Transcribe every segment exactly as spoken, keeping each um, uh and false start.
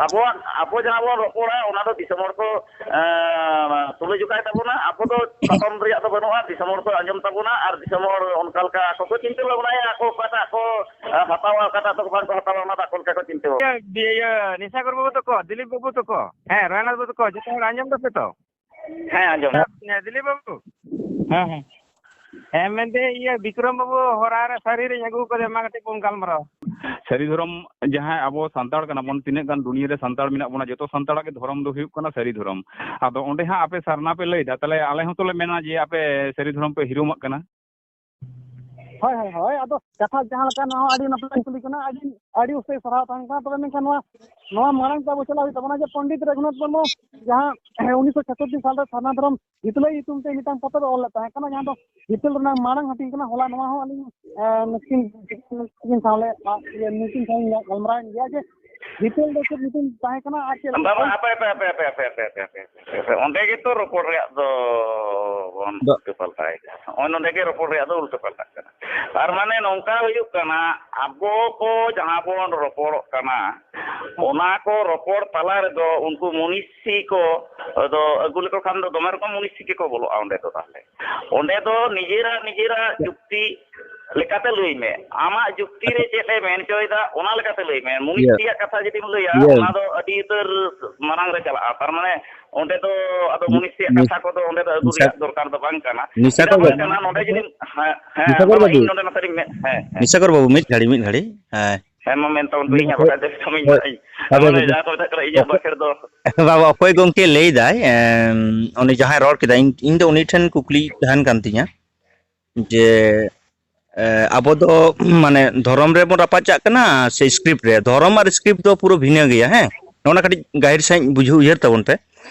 ᱟᱵᱚᱣᱟᱜ, ᱟᱵᱚ ᱡᱟᱦᱟᱸ ᱵᱚᱱ ᱨᱚᱯᱚᱲᱟ, ᱚᱱᱟ ᱫᱚ ᱫᱤᱥᱚᱢ ᱦᱚᱲ ᱠᱚ, ᱮᱸ, ᱛᱩᱞᱟᱹᱡᱚᱠᱷᱟᱭ ᱛᱟᱵᱚᱱᱟ᱾ ᱟᱵᱚ ᱫᱚ ᱛᱟᱯᱟᱢ ᱨᱮᱭᱟᱜ ᱫᱚ ᱵᱟᱹᱱᱩᱜᱼᱟ, ᱫᱤᱥᱚᱢ ᱦᱚᱲ ᱠᱚ ᱟᱸᱡᱚᱢ ᱛᱟᱵᱚᱱᱟ, ᱟᱨ ᱫᱤᱥᱚᱢ ᱦᱚᱲ ᱚᱱᱠᱟ ᱞᱮᱠᱟ ᱟᱠᱚ ᱠᱚ ᱪᱤᱱᱛᱟᱹ ᱵᱷᱟᱵᱽᱱᱟᱭᱟ, ᱟᱠᱚ ᱚᱠᱟᱴᱟᱜ ᱠᱚ, ᱮᱸ, ᱦᱟᱛᱟᱣᱟ, ᱚᱠᱟᱴᱟᱜ ᱫᱚ ᱵᱟᱝ ᱠᱚ ᱦᱟᱛᱟᱣᱟ, ᱚᱱᱟ ᱫᱚ ᱟᱠᱚ ᱞᱮᱠᱟ ᱠᱚ ᱪᱤᱱᱛᱟᱹ ᱵᱷᱟᱵᱽᱱᱟᱭᱟ᱾ ᱤᱭᱟᱹ, ᱤᱭᱟᱹ, ᱱᱤᱥᱟᱜᱚᱨ ᱵᱟᱹᱵᱩ ᱛᱟᱠᱚ, ᱫᱤᱞᱤᱯ ᱵᱟᱹᱵᱩ ᱛᱟᱠᱚ, ᱦᱮᱸ, ᱨᱟᱭᱱᱟᱛᱷ ᱵᱟᱹᱵᱩ ᱛᱟᱠᱚ, ᱡᱚᱛᱚ ᱦᱚᱲ ᱟᱸᱡᱚᱢ ᱫᱟᱯᱮ ᱛᱚ? ᱦᱮᱸ, ᱟᱸᱡᱚᱢ᱾ ᱦᱮᱸ, ᱫᱤᱞᱤᱯ ᱵᱟᱹᱵᱩ᱾ ᱦᱮᱸ, ᱦᱮᱸ᱾ ᱦᱮᱸ, ᱢᱮᱱᱫᱟᱹᱧ, ᱤᱭᱟᱹ, ᱵᱤᱠᱨᱚᱢ ᱵᱟᱹᱵᱩ ᱦᱚᱨᱟ ᱨᱮ ᱥᱟᱹᱨᱤ ᱨᱤᱧ ᱟᱹᱜᱩ ᱠᱟᱫᱮᱭᱟ, ᱢᱟ ᱠᱟᱹᱴᱤᱡ ᱵᱚᱱ ᱜᱟᱞᱢᱟᱨᱟᱣᱟ᱾ ᱥᱟᱹᱨᱤ ᱫᱷᱚᱨᱚᱢ, ᱡᱟᱦᱟᱸᱭ ᱟᱵᱚ ᱥᱟᱱᱛᱟᱲ ᱠᱟᱱᱟ ᱵᱚᱱ, ᱛᱤᱱᱟᱹᱜ ᱜᱟᱱ ᱫᱩᱱᱤᱭᱟᱹ ᱨᱮ ᱥᱟᱱᱛᱟᱲ ᱢᱮᱱᱟᱜ ᱵᱚᱱᱟ, ᱡᱚᱛᱚ ᱥᱟᱱᱛᱟᱲᱟᱜ ᱜᱮ ᱫᱷᱚᱨᱚᱢ ᱫᱚ ᱦᱩᱭᱩᱜ ᱠᱟᱱᱟ ᱥᱟᱹᱨᱤ ᱫᱷᱚᱨᱚᱢ᱾ ᱟᱫᱚ ᱚᱸᱰᱮ ᱦᱟᱸᱜ ᱟᱯᱮ ᱥᱟᱨᱱᱟ ᱯᱮ ᱞᱟᱹᱭᱫᱟ, ᱛᱟᱦᱞᱮ ᱟᱞᱮ ᱦᱚᱸᱛᱚ ᱞᱮ ᱢᱮᱱᱟ ᱡᱮ ᱟᱯᱮ ᱥᱟᱹᱨᱤ ᱫᱷᱚᱨᱚᱢ ᱯᱮ ᱦᱤᱨᱳᱢᱟᱜ ᱠᱟᱱᱟ᱾ ᱦᱳᱭ, ᱦᱳᱭ, ᱦᱳᱭ, ᱟᱫᱚ ᱠᱟᱛᱷᱟ ᱡᱟᱦᱟᱸ ᱞᱮᱠᱟ, ᱱᱚᱣᱟ ᱟᱹᱰᱤ ᱱᱟᱯᱟᱭ ᱠᱩᱞᱤ ᱠᱟᱱᱟ, ᱟᱹᱰᱤ, ᱟᱹᱰᱤ ᱩᱥᱛᱟᱹᱭ ᱥᱟᱨᱦᱟᱣ ᱛᱟᱦᱮᱱ ᱠᱟᱱᱟ᱾ ᱛᱚᱵᱮ ᱢᱮᱱᱠᱷᱟᱱ ᱱᱚᱣᱟ, ᱱᱚᱣᱟ ᱢᱟᱲᱟᱝ ᱛᱮ ᱟᱵᱚ ᱪᱟᱞᱟᱜ ᱦᱩᱭᱩᱜ ᱛᱟᱵᱚᱱᱟ ᱡᱮ ᱯᱚᱱᱰᱤᱛ ᱨᱚᱜᱷᱩᱱᱟᱛᱷ ᱢᱩᱨᱢᱩ ᱡᱟᱦᱟᱸ, ᱦᱮᱸ, ᱩᱱᱤᱥᱥᱚ ᱪᱷᱟᱛᱛᱨᱤᱥ ᱥᱟᱞᱨᱮ ᱥᱟᱨᱱᱟ ᱫᱷᱚᱨᱚᱢ ᱦᱤᱛᱟᱹᱞᱟᱹᱭ ᱧᱩᱛᱩᱢ ᱛᱮ ᱢᱤᱫᱴᱟᱝ ᱯᱚᱛᱚᱵ ᱮ ᱚᱞ ᱞᱮᱫ ᱛᱟᱦᱮᱸ ᱠᱟᱱᱟ, ᱡᱟᱦᱟᱸ ᱫᱚ ᱦᱤᱛᱟᱹᱞ ᱨᱮᱱᱟᱜ ᱢᱟᱲᱟᱝ ᱦᱟᱹᱴᱤᱧ ᱠᱟᱱᱟ᱾ ᱦᱚᱞᱟ ᱱᱚᱣᱟ ᱦᱚᱸ ᱟᱹᱞᱤᱧ, ᱮ, ᱱᱩᱠᱤᱱ, ᱱᱩᱠᱤᱱ ᱥᱟᱶ ᱞᱮ, ᱤᱭᱟᱹ, ᱱᱩᱠᱤᱱ ᱥᱟᱶ ᱤᱧ ᱜᱟᱞᱢᱟᱨᱟᱣ ᱮᱱ ᱜᱮᱭᱟ ᱡᱮ ᱦᱤᱛᱟᱹᱞ ᱫᱚ ᱪᱮᱫ ᱧᱩᱛᱩᱢ ᱛᱟᱦᱮᱸ ᱠᱟᱱᱟ ᱟᱨ ᱪᱮᱫ ᱵᱟᱝ, ᱵᱟᱝ, ᱦᱟᱯᱮ, ᱦᱟᱯᱮ, ᱦᱟᱯᱮ, ᱦᱟᱯᱮ, ᱦᱟᱯᱮ, ᱦᱟᱯᱮ, ᱦᱟᱯᱮ, ᱦᱟᱯᱮ᱾ ᱚᱸᱰᱮ ᱜᱮᱛᱚ ᱨᱚᱯᱚᱲ ᱨᱮᱭᱟᱜ ᱫᱚ ᱵᱚᱱ ᱫᱚ ᱩᱞᱴᱟᱹ ᱯᱟᱞᱴᱟᱭ ᱠᱟᱱᱟ᱾ ᱱᱚᱜᱼᱚᱭ ᱱᱚᱸᱰᱮ ᱜᱮ ᱨᱚᱯᱚᱲ ᱨᱮᱭᱟᱜ ᱫᱚ ᱩᱞᱴᱟᱹ ᱯᱟᱞᱴᱟᱜ ᱠᱟᱱᱟ᱾ ᱛᱟᱨ ᱢᱟᱱᱮ ᱱᱚᱝᱠᱟ ᱦᱩᱭᱩᱜ ᱠᱟᱱᱟ, ᱟᱵᱚ ᱠᱚ ᱡᱟᱦᱟᱸ ᱵᱚᱱ ᱨᱚᱯᱚᱲᱚᱜ ᱠᱟᱱᱟ, ᱚᱱᱟ ᱠᱚ ᱨᱚᱯᱚᱲ ᱛᱟᱞᱟ ᱨᱮᱫᱚ ᱩᱱᱠᱩ ᱢᱩᱱᱤᱥᱤ ᱠᱚ ᱫᱚ ᱟᱹᱜᱩ ᱞᱮᱠᱚ ᱠᱷᱟᱱ ᱫᱚ ᱫᱚᱢᱮ ᱨᱚᱠᱚᱢ ᱢᱩᱱᱤᱥᱤ ᱜᱮᱠᱚ ᱵᱚᱞᱚᱜᱼᱟ ᱚᱸᱰᱮ ᱫᱚ ᱛᱟᱦᱞᱮ᱾ ᱚᱸᱰᱮ ᱫᱚ ᱱᱤᱡᱮᱨᱟᱜ, ᱱᱤᱡᱮᱨᱟᱜ ᱡᱩᱠᱛᱤ ᱞᱮᱠᱟᱛᱮ ᱞᱟᱹᱭ ᱢᱮ᱾ ᱟᱢᱟᱜ ᱡᱩᱠᱛᱤ ᱨᱮ ᱪᱮᱫ ᱮ ᱢᱮᱱ ᱦᱚᱪᱚᱭᱮᱫᱟ, ᱚᱱᱟ ᱞᱮᱠᱟᱛᱮ ᱞᱟᱹᱭ ᱢᱮ᱾ ᱤᱭᱟᱹ, ᱢᱩᱱᱤᱥᱤᱭᱟᱜ ᱠᱟᱛᱷᱟ ᱡᱩᱫᱤᱢ ᱞᱟᱹᱭᱟ, ᱤᱭᱟᱹ᱾ ᱚᱱᱟ ᱫᱚ ᱟᱹᱰᱤ ᱩᱛᱟᱹᱨ ᱢᱟᱨᱟᱝ ᱨᱮ ᱪᱟᱞᱟᱜᱼᱟ᱾ ᱛᱟᱨ ᱢᱟᱱᱮ ᱚᱸᱰᱮ ᱫᱚ ᱟᱫᱚ ᱱᱤ-, ᱢᱩᱱᱤᱥᱤᱭᱟᱜ ᱱᱤ-, ᱠᱟᱛᱷᱟ ᱠᱚᱫᱚ ᱚᱸᱰᱮ ᱫᱚ ᱟᱹᱜᱩ ᱱᱤᱥᱟ-, ᱨᱮᱭᱟᱜ ᱫᱚᱨᱠᱟᱨ ᱫᱚ ᱵᱟᱝ ᱠᱟᱱᱟ᱾ ᱱᱤᱥᱟ ᱪᱮᱫᱟᱜ ᱠᱚ ᱵᱟᱝ ᱵᱟᱹᱵᱩ᱾ ᱠᱟᱱᱟ? ᱱᱚᱰᱮ ᱡᱩᱫᱤ, ᱦᱮᱸ, ᱦᱮᱸ, ᱱᱤᱥᱟ ᱠᱚ ᱟᱫᱚ ᱵᱟᱹᱵᱩ᱾ ᱤᱧ ᱱᱚᱰᱮ ᱱᱟᱥᱮᱧ ᱢᱮ-, ᱦᱮᱸ, ᱦᱮᱸ᱾ ᱱᱤᱥᱟ ᱠᱚ ᱵᱟᱹᱵᱩ, ᱢᱤᱫ ᱜᱷᱟᱹᱲᱤ, ᱢᱤᱫ ᱜᱷᱟᱹᱲᱤ᱾ ᱦᱮᱸ᱾ ᱦᱮᱸ, ᱢᱟ ᱢᱮᱱ ᱛᱟᱵᱚᱱ ᱯᱮ, ᱤᱧ ᱦᱟᱸᱜ ᱚᱠᱚᱭ, ᱵᱟᱠᱷᱟᱡ ᱫᱚ ᱥᱟᱢᱤᱧ ᱚᱠᱚᱭ, ᱱᱟᱜ ᱤᱧ᱾ ᱟᱫᱚ ᱢᱟᱱᱮ ᱡᱟᱦᱟᱸ ᱠᱚ ᱢᱮᱛᱟᱜ ᱠᱟᱱᱟ, ᱤᱧᱟᱹᱜ ᱚᱠᱚᱭ, ᱵᱟᱠᱷᱮᱲ ᱫᱚ᱾ ᱵᱟᱵᱟ, ᱚᱠᱚᱭ ᱜᱚᱢᱠᱮ ᱞᱟᱹᱭᱫᱟᱭ, ᱮᱢ, ᱩᱱᱤ ᱡᱟᱦᱟᱸᱭ ᱨᱚᱲ ᱠᱮᱫᱟ, ᱤᱧ, ᱤᱧ ᱫᱚ ᱩᱱᱤ ᱴᱷᱮᱱ ᱠᱩᱠᱞᱤ ᱛᱟᱦᱮᱱ ᱠᱟᱱ ᱛᱤᱧᱟ᱾ ᱡᱮ, ᱮ, ᱟᱵᱚ ᱫᱚ, ᱢᱟᱱᱮ, ᱫᱷᱚᱨᱚᱢ ᱨᱮᱵᱚᱱ ᱨᱟᱯᱟᱪᱟᱜ ᱠᱟᱱᱟ ᱥᱮ script ᱨᱮ? ᱫᱷᱚᱨᱚᱢ ᱟᱨ script ᱫᱚ ᱯᱩᱨᱟᱹ ᱵᱷᱤᱱᱟᱹ ᱜᱮᱭᱟ, ᱦᱮᱸ? ᱱᱚᱜᱼᱚ ᱱᱟ ᱠᱟᱹᱴᱤᱡ ᱜᱟᱹᱦᱤᱨ ᱥᱟᱺᱦᱤᱡ ᱵᱩᱡᱷᱟᱹᱣ ᱩᱭᱦᱟᱹᱨ ᱛᱟᱵᱚᱱ ᱯᱮ᱾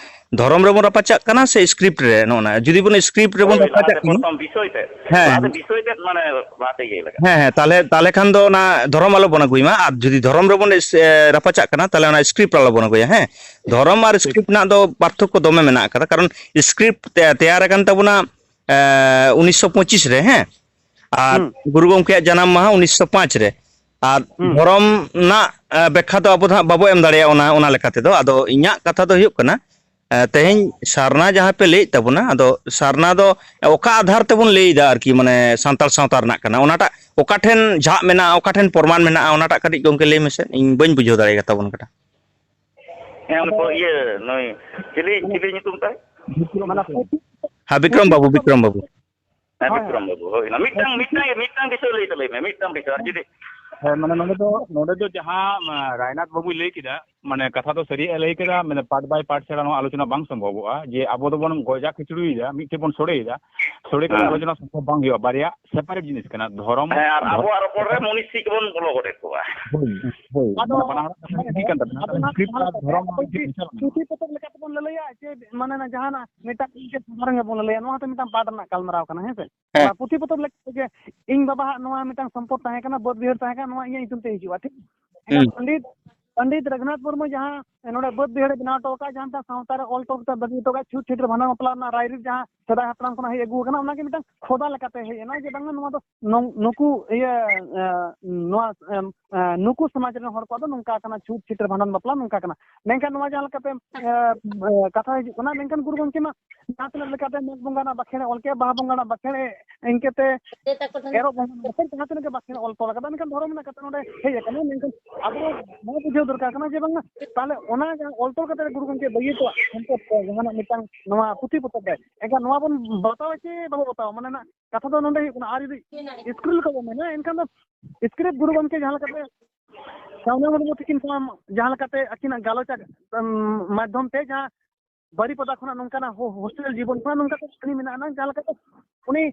ᱫᱷᱚᱨᱚᱢ ᱨᱮᱵᱚᱱ ᱨᱟᱯᱟᱪᱟᱜ ᱠᱟᱱᱟ ᱥᱮ script ᱨᱮ? ᱱᱚᱜᱼᱚ ᱱᱟ ᱡᱩᱫᱤ ᱵᱚᱱ script ᱨᱮᱵᱚᱱ ᱦᱳᱭ, ᱨᱟᱯᱟᱪᱟᱜ ᱞᱟᱦᱟᱛᱮ ᱠᱟᱱᱟ, ᱯᱨᱚᱛᱷᱚᱢ ᱵᱤᱥᱚᱭ ᱛᱮᱫ, ᱦᱮᱸ, ᱞᱟᱦᱟᱛᱮ ᱵᱤᱥᱚᱭ ᱛᱮᱫ, ᱢᱟᱱᱮ, ᱞᱟᱦᱟᱛᱮ ᱤᱭᱟᱹᱭ ᱞᱟᱜᱟᱜᱼᱟ᱾ ᱦᱮᱸ, ᱦᱮᱸ, ᱛᱟᱦᱞᱮ, ᱛᱟᱦᱞᱮ ᱠᱷᱟᱱ ᱫᱚ ᱚᱱᱟ ᱫᱷᱚᱨᱚᱢ ᱟᱞᱚ ᱵᱚᱱ ᱟᱹᱜᱩᱭ ᱢᱟ, ᱟᱨ ᱡᱩᱫᱤ ᱫᱷᱚᱨᱚᱢ ᱨᱮᱵᱚᱱ ᱮᱥ-, ᱮ, ᱨᱟᱯᱟᱪᱟᱜ ᱠᱟᱱᱟ, ᱛᱟᱦᱞᱮ ᱚᱱᱟ script ᱟᱞᱚ ᱵᱚᱱ ᱟᱹᱜᱩᱭᱟ, ᱦᱮᱸ? ᱫᱷᱚᱨᱚᱢ ᱟᱨ ᱴᱷᱤᱠ᱾ Script ᱨᱮᱱᱟᱜ ᱫᱚ ᱯᱟᱨᱛᱷᱚᱠᱠᱚ ᱫᱚᱢᱮ ᱢᱮᱱᱟᱜ ᱟᱠᱟᱫᱟ, ᱠᱟᱨᱚᱱ script ᱛᱮ-, ᱛᱮᱭᱟᱨ ᱟᱠᱟᱱ ᱛᱟᱵᱚᱱᱟ ᱮ, ᱩᱱᱤᱥᱥᱚ ᱯᱚᱸᱪᱤᱥ ᱨᱮ, ᱦᱮᱸ? ᱟᱨ ᱦᱩᱸ᱾ ᱜᱩᱨᱩ ᱜᱚᱢᱠᱮᱭᱟᱜ ᱡᱟᱱᱟᱢ ᱢᱟᱦᱟ ᱩᱱᱤᱥᱥᱚ ᱯᱟᱸᱪ ᱨᱮ᱾ ᱟᱨ ᱦᱩᱸ᱾ ᱫᱷᱚᱨᱚᱢ ᱨᱮᱱᱟᱜ, ᱮ, ᱵᱮᱠᱠᱷᱟ ᱫᱚ ᱟᱵᱚ ᱫᱚ ᱦᱟᱸᱜ ᱵᱟᱵᱚ ᱮᱢ ᱫᱟᱲᱮᱭᱟᱜᱼᱟ ᱚᱱᱟ, ᱚᱱᱟ ᱞᱮᱠᱟ ᱛᱮᱫᱚ᱾ ᱟᱫᱚ ᱤᱧᱟᱹᱜ ᱠᱟᱛᱷᱟ ᱫᱚ ᱦᱩᱭᱩᱜ ᱠᱟᱱᱟ, ᱮ, ᱛᱮᱦᱮᱧ ᱥᱟᱨᱱᱟ ᱡᱟᱦᱟᱸ ᱯᱮ ᱞᱟᱹᱭᱮᱫ ᱛᱟᱵᱚᱱᱟ, ᱟᱫᱚ ᱥᱟᱨᱱᱟ ᱫᱚ ᱚᱠᱟ ᱟᱫᱷᱟᱨ ᱛᱮᱵᱚᱱ ᱞᱟᱹᱭ ᱮᱫᱟ ᱟᱨᱠᱤ, ᱢᱟᱱᱮ ᱥᱟᱱᱛᱟᱲ ᱥᱟᱶᱛᱟ ᱨᱮᱱᱟᱜ ᱠᱟᱱᱟ, ᱚᱱᱟᱴᱟᱜ ᱚᱠᱟ ᱴᱷᱮᱱ ᱡᱷᱟᱜ ᱢᱮᱱᱟᱜᱼᱟ, ᱚᱠᱟ ᱴᱷᱮᱱ ᱯᱨᱚᱢᱟᱱ ᱢᱮᱱᱟᱜᱼᱟ, ᱚᱱᱟᱴᱟᱜ ᱠᱟᱹᱴᱤᱡ ᱜᱚᱢᱠᱮ ᱞᱟᱹᱭ ᱢᱮᱥᱮ, ᱤᱧ ᱵᱟᱹᱧ ᱵᱩᱡᱷᱟᱹᱣ ᱫᱟᱲᱮ ᱠᱟᱛᱟ ᱵᱚᱱ ᱠᱟᱱᱟ᱾ ᱦᱮᱸ, ᱩᱱᱠᱩ ᱤᱭᱟᱹ, ᱱᱩᱭ ᱪᱤᱞᱤ, ᱪᱤᱞᱤ ᱧᱩᱛᱩᱢ ᱛᱟᱭ? ᱢᱟᱱᱮ ᱦᱮᱸ, ᱵᱤᱠᱨᱚᱢ ᱵᱟᱹᱵᱩ, ᱵᱤᱠᱨᱚᱢ ᱵᱟᱹᱵᱩ᱾ ᱦᱮᱸ, ᱦᱳᱭ, ᱵᱤᱠᱨᱚᱢ ᱦᱳᱭ᱾ ᱵᱟᱹᱵᱩ, ᱦᱳᱭ, ᱚᱱᱟ ᱢᱤᱫᱴᱟᱝ, ᱦᱮᱸ, ᱢᱤᱫᱴᱟᱝ, ᱢᱤᱫᱴᱟᱝ ᱵᱤᱥᱚᱭ ᱞᱟᱹᱭ ᱛᱟᱞᱮ ᱢᱮ, ᱢᱤᱫᱴᱟᱝ ᱵᱤᱥᱚᱭ, ᱟᱨ ᱡᱩᱫᱤ ᱦᱮᱸ, ᱢᱟᱱᱮ ᱱᱚᱰᱮ ᱫᱚ, ᱱᱚᱰᱮ ᱫᱚ ᱡᱟᱦᱟᱸ, ᱟ, ᱨᱟᱭᱱᱟᱛᱷ ᱵᱟᱹᱵᱩᱭ ᱞᱟᱹᱭ ᱠᱮᱫᱟ, ᱢᱟᱱᱮ ᱠᱟᱛᱷᱟ ᱫᱚ ᱥᱟᱹᱨᱤᱭᱟᱜ ᱮ ᱞᱟᱹᱭ ᱠᱮᱫᱟ, ᱢᱟᱱᱮ part by part ᱪᱷᱟᱲᱟ ᱱᱚᱣᱟ ᱟᱞᱳᱪᱚᱱᱟ ᱵᱟᱝ ᱥᱚᱢᱵᱷᱚᱵᱚᱜᱼᱟ, ᱡᱮ ᱟᱵᱚ ᱫᱚᱵᱚᱱ ᱜᱚᱡᱟ ᱠᱷᱤᱪᱩᱲᱤᱭᱮᱫᱟ, ᱢᱤᱫᱴᱷᱮᱱ ᱵᱚᱱ ᱥᱚᱲᱮᱭᱮᱫᱟ, ᱥᱚᱲᱮ ᱠᱟᱛᱮ ᱦᱮᱸ᱾ ᱟᱞᱳᱪᱚᱱᱟ ᱥᱚᱢᱵᱷᱚᱵ ᱵᱟᱝ ᱦᱩᱭᱩᱜᱼᱟ, ᱵᱟᱨᱭᱟ separate ᱡᱤᱱᱤᱥ ᱠᱟᱱᱟ, ᱫᱷᱚᱨᱚᱢ, ᱦᱮᱸ, ᱟᱨ ᱫᱷᱚᱨᱚᱢ ᱟᱵᱚᱣᱟᱜ ᱨᱚᱯᱚᱲ ᱨᱮ ᱢᱩᱱᱤᱥᱤ ᱠᱚᱵᱚᱱ ᱵᱚᱞᱚ ᱜᱚᱫ ᱠᱚᱣᱟ᱾ ᱦᱳᱭ, ᱦᱳᱭ᱾ ᱟᱫᱚ ᱢᱟᱱᱮ ᱵᱟᱱᱟ ᱦᱚᱲᱟᱜ ᱠᱟᱛᱷᱟ ᱜᱮ ᱴᱷᱤᱠ ᱠᱟᱱ ᱛᱟᱵᱚᱱᱟ, ᱟᱫᱚ ᱟᱫᱚ ᱱᱚᱣᱟ ᱥᱠᱨᱤᱯᱴ ᱟᱨ ᱫᱷᱚᱨᱚᱢ ᱚᱠᱚᱭ ᱢᱤᱫᱴᱮᱱ ᱪᱮᱫ ᱢᱮᱥᱟᱞ ᱢᱮᱱᱟᱜᱼᱟ᱾ ᱯᱩᱛᱷᱤ ᱯᱚᱛᱚᱵ ᱞᱮᱠᱟ ᱛᱮᱵᱚᱱ ᱞᱟᱹᱞᱟᱹᱭᱟ, ᱪᱮ ᱢᱟᱱᱮ ᱡᱟᱦᱟᱱᱟᱜ ᱢᱤᱫᱴᱟᱝ ᱤᱭᱟᱹ ᱥᱟᱫᱷᱟᱨᱚᱱ ᱜᱮᱵᱚᱱ ᱞᱟᱹᱞᱟᱹᱭᱟ, ᱱᱚᱣᱟ ᱦᱚᱸᱛᱚ ᱢᱤᱫᱴᱟᱝ part ᱨᱮᱱᱟᱜ ᱜᱟᱞᱢᱟᱨᱟᱣ ᱠᱟᱱᱟ, ᱦᱮᱸ ᱥᱮ? ᱦᱮᱸ᱾ ᱚᱱᱟ ᱯᱩᱛᱷᱤ ᱯᱚᱛᱚᱵ ᱞᱮᱠᱟ ᱛᱮᱜᱮ ᱤᱧ ᱵᱟᱵᱟᱣᱟᱜ ᱱᱚᱣᱟ ᱢᱤᱫᱴᱟᱝ ᱥᱚᱢᱯᱚᱫ ᱛᱟᱦᱮᱸ ᱠᱟᱱᱟ, ᱵᱟᱹᱫᱽ ᱵᱟᱹᱭᱦᱟᱹᱲ ᱛᱟᱦᱮᱸ ᱠᱟᱱᱟ, ᱱᱚᱣᱟ ᱤᱧᱟᱹᱜ ᱧᱩᱛᱩᱢ ᱛᱮ ᱦᱤᱡᱩᱜᱼᱟ, ᱴᱷᱤᱠ? ᱮᱱᱠᱷᱟᱱ ᱦᱩᱸ᱾ ᱯᱚᱱᱰᱤᱛ, ᱯᱚᱱᱰᱤᱛ ᱨᱟᱹᱜᱷᱩᱱᱟᱛᱷ ᱢᱩᱨᱢᱩ ᱡᱟᱦᱟᱸ ᱱᱚᱰᱮ ᱵᱟᱹᱫᱽ ᱵᱟᱹᱭᱦᱟᱹᱲ ᱮ ᱵᱮᱱᱟᱣ ᱦᱚᱴᱚ ᱠᱟᱜᱼᱟ, ᱡᱟᱦᱟᱸ ᱢᱤᱫᱴᱟᱝ ᱥᱟᱶᱛᱟ ᱨᱮ ᱚᱞ ᱛᱚᱞ ᱠᱟᱛᱮ ᱵᱟᱹᱜᱤ ᱦᱚᱴᱚ ᱠᱟᱜᱼᱟ, ᱪᱷᱩᱛ ᱪᱷᱟᱹᱴᱭᱟᱹᱨ ᱵᱷᱟᱸᱰᱟᱱ ᱵᱟᱯᱞᱟ ᱨᱮᱱᱟᱜ ᱨᱟᱭᱨᱤᱛ ᱡᱟᱦᱟᱸ ᱥᱮᱫᱟᱭ ᱦᱟᱯᱲᱟᱢ ᱠᱷᱚᱱᱟᱜ ᱦᱮᱡ ᱟᱹᱜᱩ ᱟᱠᱟᱱᱟ, ᱚᱱᱟᱜᱮ ᱢᱤᱫᱴᱟᱝ ᱠᱷᱚᱫᱟ ᱞᱮᱠᱟᱛᱮ ᱦᱮᱡ ᱮᱱᱟ, ᱡᱮ ᱵᱟᱝᱟ ᱱᱚᱣᱟ ᱫᱚ ᱱᱚᱝ-, ᱱᱩᱠᱩ ᱤᱭᱟᱹ, ᱮ, ᱱᱚᱣᱟ, ᱮᱢ, ᱮ, ᱱᱩᱠᱩ ᱥᱚᱢᱟᱡᱽ ᱨᱮᱱ ᱦᱚᱲ ᱠᱚᱣᱟᱜ ᱫᱚ ᱱᱚᱝᱠᱟ ᱠᱟᱱᱟ, ᱪᱷᱩᱛ ᱪᱷᱟᱹᱴᱭᱟᱹᱨ ᱵᱷᱟᱸᱰᱟᱱ ᱵᱟᱯᱞᱟ ᱱᱚᱝᱠᱟ ᱠᱟᱱᱟ᱾ ᱢᱮᱱᱠᱷᱟᱱ ᱱᱚᱣᱟ ᱡᱟᱦᱟᱸ ᱞᱮᱠᱟᱛᱮ, ᱮ, ᱮ, ᱠᱟᱛᱷᱟ ᱦᱤᱡᱩᱜ ᱠᱟᱱᱟ, ᱢᱮᱱᱠᱷᱟᱱ ᱜᱩᱨᱩ ᱜᱚᱢᱠᱮ ᱢᱟ ᱡᱟᱦᱟᱸ ᱛᱤᱱᱟᱹᱜ ᱞᱮᱠᱟᱛᱮ ᱢᱟᱜᱽ ᱵᱚᱸᱜᱟ ᱨᱮᱱᱟᱜ ᱵᱟᱠᱷᱮᱲ ᱮ ᱚᱞ ᱠᱮᱫ, ᱵᱟᱦᱟ ᱵᱚᱸᱜᱟ ᱨᱮᱱᱟᱜ ᱵᱟᱠᱷᱮᱲ ᱮ, ᱤᱱᱠᱟᱹᱛᱮ ᱮᱨᱚᱜ ᱵᱚᱸᱜᱟ ᱨᱮᱱᱟᱜ ᱵᱟᱠᱷᱮᱲ, ᱡᱟᱦᱟᱸ ᱛᱤᱱᱟᱹᱜ ᱜᱮ ᱵᱟᱠᱷᱮᱲ ᱮ ᱚᱞ ᱛᱚᱞ ᱟᱠᱟᱫᱟ, ᱢᱮᱱᱠᱷᱟᱱ ᱫᱷᱚᱨᱚᱢ ᱨᱮᱱᱟᱜ ᱠᱟᱛᱷᱟ ᱱᱚᱰᱮ ᱦᱮᱡ ᱟᱠᱟᱱᱟ, ᱢᱮᱱᱠᱷᱟᱱ ᱟᱵᱚ ᱱᱚᱣᱟ ᱵᱩᱡᱷᱟᱹᱣ ᱫᱚᱨᱠᱟᱨ ᱠᱟᱱᱟ ᱡᱮ ᱵᱟᱝᱟ ᱛᱟᱦᱚᱞᱮ ᱚᱱᱟ ᱡᱟᱦᱟᱸ ᱚᱞ ᱛᱚᱞ ᱠᱟᱛᱮ ᱜᱩᱨᱩ ᱜᱚᱢᱠᱮ ᱵᱟᱹᱜᱤ ᱦᱚᱴᱚᱣᱟᱜ ᱥᱚᱢᱯᱚᱫ ᱠᱚ ᱡᱟᱦᱟᱱᱟᱜ ᱢᱤᱫᱴᱟᱝ ᱱᱚᱣᱟ ᱯᱩᱛᱷᱤ ᱯᱚᱛᱚᱵ ᱨᱮ, ᱮᱱᱠᱷᱟᱱ ᱱᱚᱣᱟ ᱵᱚᱱ ᱵᱟᱛᱟᱣᱟ ᱪᱮ ᱵᱟᱵᱚ ᱵᱟᱛᱟᱣᱟ? ᱢᱟᱱᱮ ᱱᱟᱜ ᱠᱟᱛᱷᱟ ᱫᱚ ᱱᱚᱰᱮ ᱦᱩᱭᱩᱜ ᱠᱟᱱᱟ, ᱟᱨ ᱡᱩᱫᱤ ᱥᱠᱨᱤᱯᱴ ᱠᱚ ᱵᱚᱱ ᱢᱮᱱᱟ, ᱮᱱᱠᱷᱟᱱ ᱫᱚ ᱥᱠᱨᱤᱯᱴ ᱜᱩᱨᱩ ᱜᱚᱢᱠᱮ ᱡᱟᱦᱟᱸ ᱞᱮᱠᱟᱛᱮ ᱥᱟᱣᱱᱟ ᱢᱩᱨᱢᱩ ᱛᱤᱠᱤᱱ ᱥᱟᱶ ᱡᱟᱦᱟᱸ ᱞᱮᱠᱟᱛᱮ ᱟᱹᱠᱤᱱᱟᱜ ᱜᱟᱞᱚᱪ, ᱩᱢ, ᱢᱟᱫᱽᱫᱷᱚᱢ ᱛᱮ ᱡᱟᱦᱟᱸ ᱵᱟᱨᱤᱯᱟᱫᱟ ᱠᱷᱚᱱᱟᱜ ᱱᱚᱝᱠᱟᱱᱟᱜ ᱦᱳ-, ᱦᱳᱥᱴᱮᱞ ᱡᱤᱵᱚᱱ ᱠᱷᱚᱱᱟᱜ ᱱᱚᱝᱠᱟ ᱠᱚ ᱠᱟᱹᱦᱱᱤ ᱢᱮᱱᱟᱜᱼᱟ, ᱡᱟᱦᱟᱸ ᱞᱮᱠᱟᱛᱮ ᱩᱱᱤ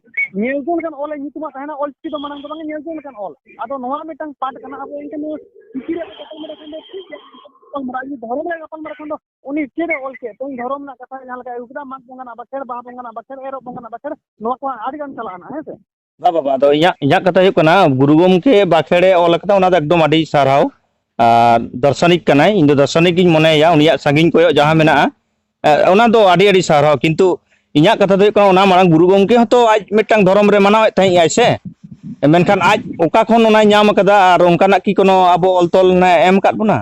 ᱧᱮᱞ ᱡᱚᱝ ᱞᱮᱠᱟᱱ ᱚᱞ ᱧᱩᱛᱩᱢᱟᱜ ᱛᱟᱦᱮᱱᱟ, ᱚᱞ ᱪᱤᱠᱤ ᱫᱚ ᱢᱟᱲᱟᱝ ᱫᱚ ᱵᱟᱝ ᱧᱮᱞ ᱡᱚᱝ ᱞᱮᱠᱟᱱ ᱚᱞ᱾ ᱟᱫᱚ ᱱᱚᱣᱟ ᱢᱤᱫᱴᱟᱝ part ᱠᱟᱱᱟ, ᱟᱵᱚ ᱮᱱᱠᱷᱟᱱ ᱱᱚᱣᱟ ᱪᱤᱠᱤ ᱨᱮ ᱜᱟᱯᱟᱞᱢᱟᱨᱟᱣ ᱠᱷᱟᱱ ᱫᱚ ᱴᱷᱤᱠ ᱜᱮᱭᱟ, ᱜᱟᱯᱟᱞᱢᱟᱨᱟᱣ ᱡᱩᱫᱤ ᱫᱷᱚᱨᱚᱢ ᱨᱮ ᱜᱟᱯᱟᱞᱢᱟᱨᱟᱣ ᱠᱷᱟᱱ ᱫᱚ ᱩᱱᱤ ᱪᱮᱫ ᱮ ᱚᱞ ᱠᱮᱫ? ᱛᱮᱦᱮᱧ ᱫᱷᱚᱨᱚᱢ ᱨᱮᱱᱟᱜ ᱠᱟᱛᱷᱟ ᱡᱟᱦᱟᱸ ᱞᱮᱠᱟᱭ ᱟᱹᱜᱩ ᱠᱮᱫᱟ, ᱢᱟᱜᱽ ᱵᱚᱸᱜᱟ ᱨᱮᱱᱟᱜ ᱵᱟᱠᱷᱮᱲ, ᱵᱟᱦᱟ ᱵᱚᱸᱜᱟ ᱨᱮᱱᱟᱜ ᱵᱟᱠᱷᱮᱲ, ᱮᱨᱚᱜ ᱵᱚᱸᱜᱟ ᱨᱮᱱᱟᱜ ᱵᱟᱠᱷᱮᱲ, ᱱᱚᱣᱟ ᱠᱚ ᱟᱹᱰᱤ ᱜᱟᱱ ᱪᱟᱞᱟᱜᱼᱟ ᱱᱟᱜ, ᱦᱮᱸ ᱥᱮ? ᱵᱟ, ᱵᱟ, ᱵᱟ, ᱟᱫᱚ ᱤᱧᱟᱹᱜ, ᱤᱧᱟᱹᱜ ᱠᱟᱛᱷᱟ ᱦᱩᱭᱩᱜ ᱠᱟᱱᱟ, ᱜᱩᱨᱩ ᱜᱚᱢᱠᱮ ᱵᱟᱠᱷᱮᱲᱮ ᱚᱞ ᱟᱠᱟᱫᱟ, ᱚᱱᱟ ᱫᱚ ᱮᱠᱫᱚᱢ ᱟᱹᱰᱤ ᱥᱟᱨᱦᱟᱣ᱾ ᱟᱨ ᱫᱟᱨᱥᱚᱱᱤᱠ ᱠᱟᱱᱟᱭ, ᱤᱧ ᱫᱚ ᱫᱟᱨᱥᱚᱱᱤᱠ ᱜᱤᱧ ᱢᱚᱱᱮᱭᱟ, ᱩᱱᱤᱭᱟᱜ ᱥᱟᱺᱜᱤᱧ ᱠᱚᱭᱚᱜ ᱡᱟᱦᱟᱸ ᱢᱮᱱᱟᱜᱼᱟ, ᱮ, ᱚᱱᱟ ᱫᱚ ᱟᱹᱰᱤ, ᱟᱹᱰᱤ ᱥᱟᱨᱦᱟᱣ᱾ ᱠᱤᱱᱛᱩ ᱤᱧᱟᱹᱜ ᱠᱟᱛᱷᱟ ᱫᱚ ᱦᱩᱭᱩᱜ ᱠᱟᱱᱟ, ᱚᱱᱟ ᱢᱟᱲᱟᱝ ᱜᱩᱨᱩ ᱜᱚᱢᱠᱮ ᱦᱚᱸᱛᱚ ᱟᱡ ᱢᱤᱫᱴᱟᱝ ᱫᱷᱚᱨᱚᱢ ᱨᱮ ᱢᱟᱱᱟᱣᱮᱫ ᱛᱟᱦᱮᱸᱜ ᱟᱭ ᱥᱮ? ᱢᱮᱱᱠᱷᱟᱱ ᱟᱡ ᱚᱠᱟ ᱠᱷᱚᱱ ᱚᱱᱟᱭ ᱧᱟᱢ ᱟᱠᱟᱫᱟ ᱟᱨ ᱚᱱᱠᱟᱱᱟᱜ ᱠᱤ ᱠᱳᱱᱳ ᱟᱵᱚ ᱚᱞ ᱛᱚᱞ ᱮ ᱮᱢ ᱟᱠᱟᱫ ᱵᱚᱱᱟ?